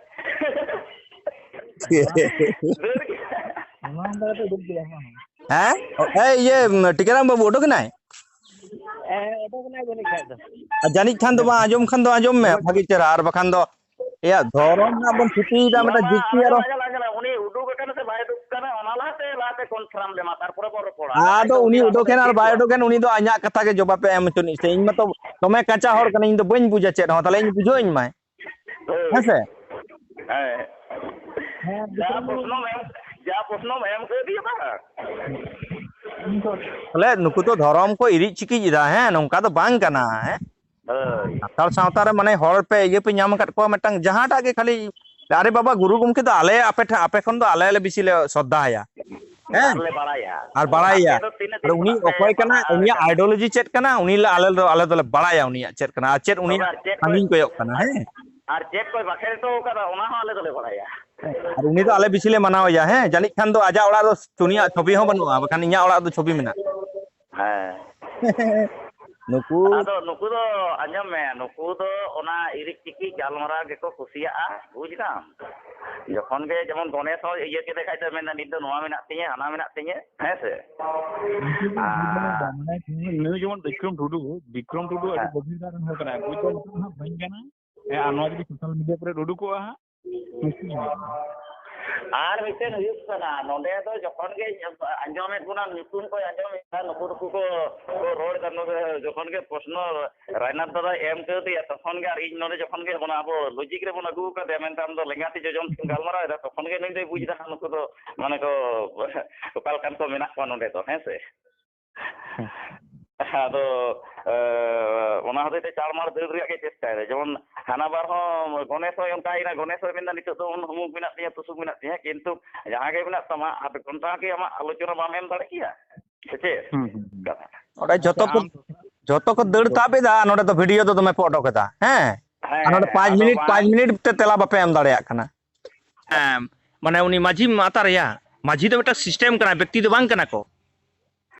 ᱫᱟᱹᱲ ᱠᱮᱫᱟᱭ᱾ ᱦᱮᱸ? ᱮ, ᱤᱭᱟᱹ, ᱴᱤᱠᱟᱹᱨᱟᱢ ᱵᱟᱹᱵᱩ ᱩᱰᱩᱠ ᱮᱱᱟᱭ? ᱦᱮᱸ, ᱩᱰᱩᱠ ᱮᱱᱟᱭ ᱡᱟᱹᱱᱤᱡ ᱠᱷᱟᱡ ᱫᱚ᱾ ᱟᱨ ᱡᱟᱹᱱᱤᱡ ᱠᱷᱟᱱ ᱫᱚ ᱵᱟᱝ, ᱟᱸᱡᱚᱢ ᱠᱷᱟᱱ ᱫᱚ ᱟᱸᱡᱚᱢ ᱢᱮ ᱵᱷᱟᱜᱮ ᱪᱮᱦᱨᱟ, ᱟᱨ ᱵᱟᱠᱷᱟᱱ ᱫᱚ ᱮᱭᱟ, ᱫᱷᱚᱨᱚᱢ ᱨᱮᱱᱟᱜ ᱵᱚᱱ ᱛᱷᱩᱛᱤᱭᱮᱫᱟ ᱢᱤᱫᱴᱟᱝ ᱡᱩᱠᱛᱤ ᱟᱨᱚ᱾ ᱟᱸᱡᱚᱢ, ᱟᱸᱡᱚᱢ, ᱩᱱᱤ ᱩᱰᱩᱠ ᱟᱠᱟᱱᱟ ᱥᱮ ᱵᱟᱭ ᱩᱰᱩᱠ ᱟᱠᱟᱱᱟ, ᱚᱱᱟ ᱞᱟᱦᱟᱛᱮ, ᱞᱟᱦᱟᱛᱮ confirm ᱞᱮᱢᱟ, ᱛᱟᱨᱯᱚᱨᱮ ᱵᱚᱱ ᱨᱚᱯᱚᱲᱟ᱾ ᱟᱫᱚ ᱵᱟᱠᱷᱟᱡ ᱫᱚ ᱩᱱᱤ ᱩᱱᱤᱭᱟᱜ ᱩᱰᱩᱠᱮᱱ ᱠᱟᱛᱷᱟ ᱟᱨ ᱴᱷᱤᱠ ᱵᱟᱭ ᱜᱮᱭᱟ᱾ ᱩᱰᱩᱠᱮᱱ, ᱩᱱᱤ ᱫᱚ ᱟᱧᱟᱜ ᱠᱟᱛᱷᱟ ᱜᱮ ᱡᱚᱵᱟᱵ ᱮ ᱮᱢ ᱦᱚᱪᱚᱱᱤᱡ ᱥᱮ᱾ ᱤᱧ ᱢᱟᱛᱚ ᱫᱚᱢᱮ ᱠᱟᱸᱪᱟ ᱦᱚᱲ ᱠᱟᱹᱱᱟᱹᱧ, ᱤᱧ ᱫᱚ ᱵᱟᱹᱧ ᱵᱩᱡᱟ ᱪᱮᱫ ᱦᱚᱸ, ᱛᱟᱦᱞᱮ ᱤᱧ ᱵᱩᱡᱷᱟᱹᱣᱟᱹᱧ ᱢᱟᱭ᱾ ᱦᱳᱭ᱾ ᱦᱮᱸ ᱥᱮ? ᱦᱮᱸ᱾ ᱦᱮᱸ, ᱡᱟ ᱵᱤᱠᱨᱚᱢ ᱵᱟᱹᱵᱩ᱾ ᱯᱨᱚᱥᱱᱚᱢ ᱮᱢ, ᱡᱟ ᱯᱨᱚᱥᱱᱚᱢ ᱮᱢ ᱠᱮᱫᱮᱭᱟ ᱵᱟᱝ᱾ ᱛᱟᱦᱞᱮ ᱱᱩᱠᱩ ᱫᱚ ᱫᱷᱚᱨᱚᱢ ᱠᱚ ᱤᱨᱤᱡ ᱪᱤᱠᱤᱡ ᱮᱫᱟ, ᱦᱮᱸ? ᱱᱚᱝᱠᱟ ᱫᱚ ᱵᱟᱝ ᱠᱟᱱᱟ, ᱦᱮᱸ? ᱦᱳᱭ᱾ ᱥᱟᱱᱛᱟᱲ ᱥᱟᱶᱛᱟ ᱨᱮ ᱢᱟᱱᱮ ᱦᱚᱲ ᱯᱮ ᱤᱭᱟᱹ ᱯᱮ ᱧᱟᱢ ᱟᱠᱟᱫ ᱠᱚᱣᱟ ᱢᱤᱫᱴᱟᱝ ᱡᱟᱦᱟᱸᱴᱟᱜ ᱜᱮ ᱠᱷᱟᱹᱞᱤ, ᱟᱨᱮ ᱵᱟᱵᱟ ᱜᱩᱨᱩ ᱜᱚᱢᱠᱮ ᱫᱚ ᱟᱞᱮ ᱟᱯᱮ ᱴᱷᱮᱱ, ᱟᱯᱮ ᱠᱷᱚᱱ ᱫᱚ ᱟᱞᱮ ᱞᱮ ᱵᱮᱥᱤ ᱞᱮ ᱥᱨᱚᱫᱷᱟᱭᱟ᱾ ᱦᱮᱸ? ᱟᱨ ᱞᱮ ᱵᱟᱲᱟᱭᱟ᱾ ᱟᱨ ᱵᱟᱲᱟᱭᱟ᱾ ᱟᱯᱮ ᱫᱚ ᱛᱤᱱᱟᱹᱜ ᱟᱨ ᱫᱤᱱ ᱩᱱᱤ ᱠᱷᱚᱱᱟᱜ ᱯᱮ ᱚᱠᱚᱭ ᱠᱟᱱᱟ, ᱯᱟᱲᱦᱟᱣ ᱩᱱᱤᱭᱟᱜ ᱟᱠᱟᱱᱟ? Ideology ᱪᱮᱫ ᱠᱟᱱᱟ, ᱩᱱᱤ ᱞᱮ, ᱟᱞᱮ ᱫᱚ, ᱟᱞᱮ ᱫᱚᱞᱮ ᱵᱟᱲᱟᱭᱟ ᱩᱱᱤᱭᱟᱜ ᱪᱮᱫ ᱠᱟᱱᱟ, ᱟᱨ ᱪᱮᱫ ᱩᱱᱤ ᱛᱚᱵᱮ ᱟᱨ ᱪᱮᱫ ᱠᱚᱭ, ᱠᱟᱹᱢᱤ ᱠᱚᱭᱚᱜ ᱠᱟᱱᱟ᱾ ᱟᱨ, ᱦᱮᱸ? ᱟᱨ ᱪᱮᱫ ᱠᱚᱭ ᱵᱟᱠᱷᱮᱲ ᱦᱚᱴᱚ ᱠᱟᱫᱟ, ᱚᱱᱟ ᱦᱚᱸ ᱟᱞᱮ ᱫᱚᱞᱮ ᱵᱟᱲᱟᱭᱟ᱾ ᱟᱨ ᱩᱱᱤ ᱫᱚ ᱟᱞᱮ ᱵᱮᱥᱤ ᱞᱮ ᱢᱟᱱᱟᱣ ᱮᱭᱟ, ᱦᱮᱸ? ᱡᱟᱹᱱᱤᱡ ᱠᱷᱟᱱ ᱫᱚ ᱟᱡᱟᱜ ᱚᱲᱟᱜ ᱫᱚ ᱩᱱᱤᱭᱟᱜ ᱪᱷᱚᱵᱤ ᱦᱚᱸ ᱵᱟᱹᱱᱩᱜᱼᱟ, ᱵᱟᱠᱷᱟᱱ ᱤᱧᱟᱹᱜ ᱚᱲᱟᱜ ᱫᱚ ᱪᱷᱚᱵᱤ ᱢᱮᱱᱟᱜᱼᱟ᱾ ᱦᱮᱸ᱾ ᱱᱩᱠᱩ ᱟᱫᱚ ᱱᱩᱠᱩ ᱫᱚ ᱟᱸᱡᱚᱢ ᱢᱮ, ᱱᱩᱠᱩ ᱫᱚ ᱚᱱᱟ ᱤᱨᱤᱡ ᱪᱤᱠᱤ ᱜᱟᱞᱢᱟᱨᱟᱣ ᱜᱮᱠᱚ ᱠᱩᱥᱤᱭᱟᱜᱼᱟ, ᱵᱩᱡᱽ ᱫᱟᱢ᱾ ᱡᱚᱠᱷᱚᱱ ᱜᱮ ᱡᱮᱢᱚᱱ ᱜᱚᱱᱮᱥ ᱦᱚᱸ ᱤᱭᱟᱹ ᱠᱮᱫᱮ ᱠᱷᱟᱡ ᱫᱚ ᱢᱮᱱᱟ, "ᱱᱤᱛ ᱫᱚ ᱱᱚᱣᱟ ᱢᱮᱱᱟᱜ ᱛᱤᱧᱟᱹ, ᱦᱟᱱᱟ ᱢᱮᱱᱟᱜ ᱛᱤᱧᱟᱹ", ᱦᱮᱸ ᱥᱮ? ᱩᱱᱠᱩ ᱫᱚ ᱵᱩᱡᱽ ᱫᱟᱲᱮᱭᱟᱜ ᱟᱨ ᱠᱟᱱᱟ, ᱢᱟᱱᱮ ᱱᱩᱭ ᱡᱮᱢᱚᱱ ᱵᱤᱠᱨᱚᱢ ᱴᱩᱰᱩ, ᱵᱤᱠᱨᱚᱢ ᱴᱩᱰᱩ ᱟᱹᱰᱤ ᱦᱮᱸ᱾ ᱜᱚᱵᱷᱤᱨ ᱫᱟᱜ ᱨᱮᱱ ᱦᱚᱲ ᱠᱟᱱᱟᱭ, ᱵᱩᱡᱽ ᱫᱟᱲᱮᱭᱟᱜ ᱠᱟᱱᱟ ᱦᱟᱸᱜ, ᱵᱟᱹᱧ ᱜᱟᱱᱟ᱾ ᱦᱮᱸ, ᱟᱨ ᱱᱚᱣᱟ ᱡᱩᱫᱤ social media ᱠᱚᱨᱮ ᱩᱰᱩᱠᱚᱜᱼᱟ ᱦᱟᱸᱜ, ᱢᱩᱥᱠᱤᱞ ᱜᱮᱭᱟ᱾ ᱟᱨ ᱢᱤᱫᱴᱮᱱ ᱦᱩᱭᱩᱜ ᱠᱟᱱᱟ, ᱱᱚᱰᱮ ᱫᱚ ᱡᱚᱠᱷᱚᱱ ᱜᱮ ᱟᱸᱡᱚᱢᱮᱫ ᱵᱚᱱᱟ, ᱧᱩᱛᱩᱢ ᱠᱚ ᱟᱸᱡᱚᱢᱮᱫᱟ, ᱱᱩᱠᱩ ᱱᱩᱠᱩ ᱠᱚ, ᱠᱚ ᱨᱚᱲ ᱮᱫᱟ, ᱱᱚᱰᱮ ᱡᱚᱠᱷᱚᱱ ᱜᱮ ᱯᱨᱚᱥᱱᱚ ᱨᱟᱭᱱᱟᱛ ᱫᱟᱫᱟᱭ ᱮᱢ ᱠᱟᱹᱣᱫᱮᱭᱟ, ᱛᱚᱠᱷᱚᱱ ᱜᱮ ᱟᱨ ᱤᱧ ᱱᱚᱰᱮ ᱡᱚᱠᱷᱚᱱ ᱜᱮ ᱚᱱᱟ ᱟᱵᱚ logic ᱨᱮᱵᱚᱱ ᱟᱹᱜᱩ ᱟᱠᱟᱫᱮᱭᱟ, ᱢᱮᱱᱠᱷᱟᱱ ᱟᱢ ᱫᱚ ᱞᱮᱸᱜᱟ ᱛᱤ ᱡᱚᱡᱚᱢ ᱛᱮᱢ ᱜᱟᱞᱢᱟᱨᱟᱣ ᱮᱫᱟ, ᱛᱚᱠᱷᱚᱱ ᱜᱮ ᱱᱩᱭ ᱫᱚᱭ ᱵᱩᱡᱽ ᱮᱫᱟ, ᱱᱩᱠᱩ ᱫᱚ ᱢᱟᱱᱮ ᱠᱚ ᱚᱠᱟ ᱞᱮᱠᱟᱱ ᱠᱚ ᱢᱮᱱᱟᱜ ᱠᱚᱣᱟ ᱱᱚᱰᱮ ᱫᱚ, ᱦᱮᱸ ᱥᱮ? ᱟᱫᱚ, ᱮ, ᱚᱱᱟ ᱦᱚᱛᱮᱡ ᱛᱮ ᱪᱟᱲᱢᱟᱲ ᱫᱟᱹᱲ ᱨᱮᱭᱟᱜ ᱜᱮ ᱪᱮᱥᱴᱟᱭ ᱫᱟ᱾ ᱡᱮᱢᱚᱱ ᱦᱟᱱᱟ ᱵᱟᱨ ᱦᱚᱸ ᱜᱚᱱᱮᱥ ᱦᱚᱸᱭ ᱚᱱᱠᱟᱭᱮᱱᱟ, ᱜᱚᱱᱮᱥ ᱦᱚᱸᱭ ᱢᱮᱱᱫᱟ, "ᱱᱤᱛᱚᱜ ᱫᱚ ᱩᱱ ᱩᱢᱩᱠ ᱢᱮᱱᱟᱜ ᱛᱤᱧᱟ, ᱛᱩᱥᱩᱠ ᱢᱮᱱᱟᱜ ᱛᱤᱧᱟ", ᱠᱤᱱᱛᱩ ᱡᱟᱦᱟᱸ ᱜᱮ ᱢᱮᱱᱟᱜ ᱛᱟᱢᱟ, ᱟᱫᱷ ᱜᱷᱚᱱᱴᱟ ᱜᱮ ᱟᱢᱟᱜ ᱟᱞᱳᱪᱚᱱᱟ ᱵᱟᱢ ᱮᱢ ᱫᱟᱲᱮ ᱠᱮᱭᱟ, ᱥᱮ ᱪᱮᱫ? ᱦᱩᱸ, ᱦᱩᱸ, ᱦᱩᱸ᱾ ᱠᱟᱛᱷᱟ᱾ ᱚᱸᱰᱮ ᱡᱷᱚᱛᱚ ᱟᱪᱪᱷᱟ, ᱠᱚ, ᱟᱢ ᱡᱷᱚᱛᱚ ᱠᱚ ᱫᱟᱹᱲ ᱛᱟᱵ ᱮᱫᱟ, ᱱᱚᱰᱮ ᱫᱚ video ᱫᱚ ᱫᱚᱢᱮ ᱯᱮ ᱚᱰᱚᱠ ᱮᱫᱟ, ᱦᱮᱸ? ᱦᱮᱸ, ᱟᱨ ᱱᱚᱰᱮ ᱦᱮᱸ, ᱯᱟᱸᱪ ᱟᱫᱚ ᱢᱤᱱᱤᱴ, ᱵᱟᱝ ᱯᱟᱸᱪ ᱢᱤᱱᱤᱴ ᱛᱮ ᱛᱮᱞᱟ ᱵᱟᱯᱮ ᱮᱢ ᱫᱟᱲᱮᱭᱟᱜ ᱠᱟᱱᱟ᱾ ᱦᱮᱸ, ᱢᱟᱱᱮ ᱩᱱᱤ ᱢᱟᱹᱡᱷᱤᱢ ᱟᱛᱟᱨᱮᱭᱟ, ᱢᱟᱹᱡᱷᱤ ᱫᱚ ᱢᱤᱫᱴᱟᱝ system ᱠᱟᱱᱟ, ᱵᱮᱠᱛᱤ ᱫᱚ ᱵᱟᱝ ᱠᱟᱱᱟ ᱠᱚ᱾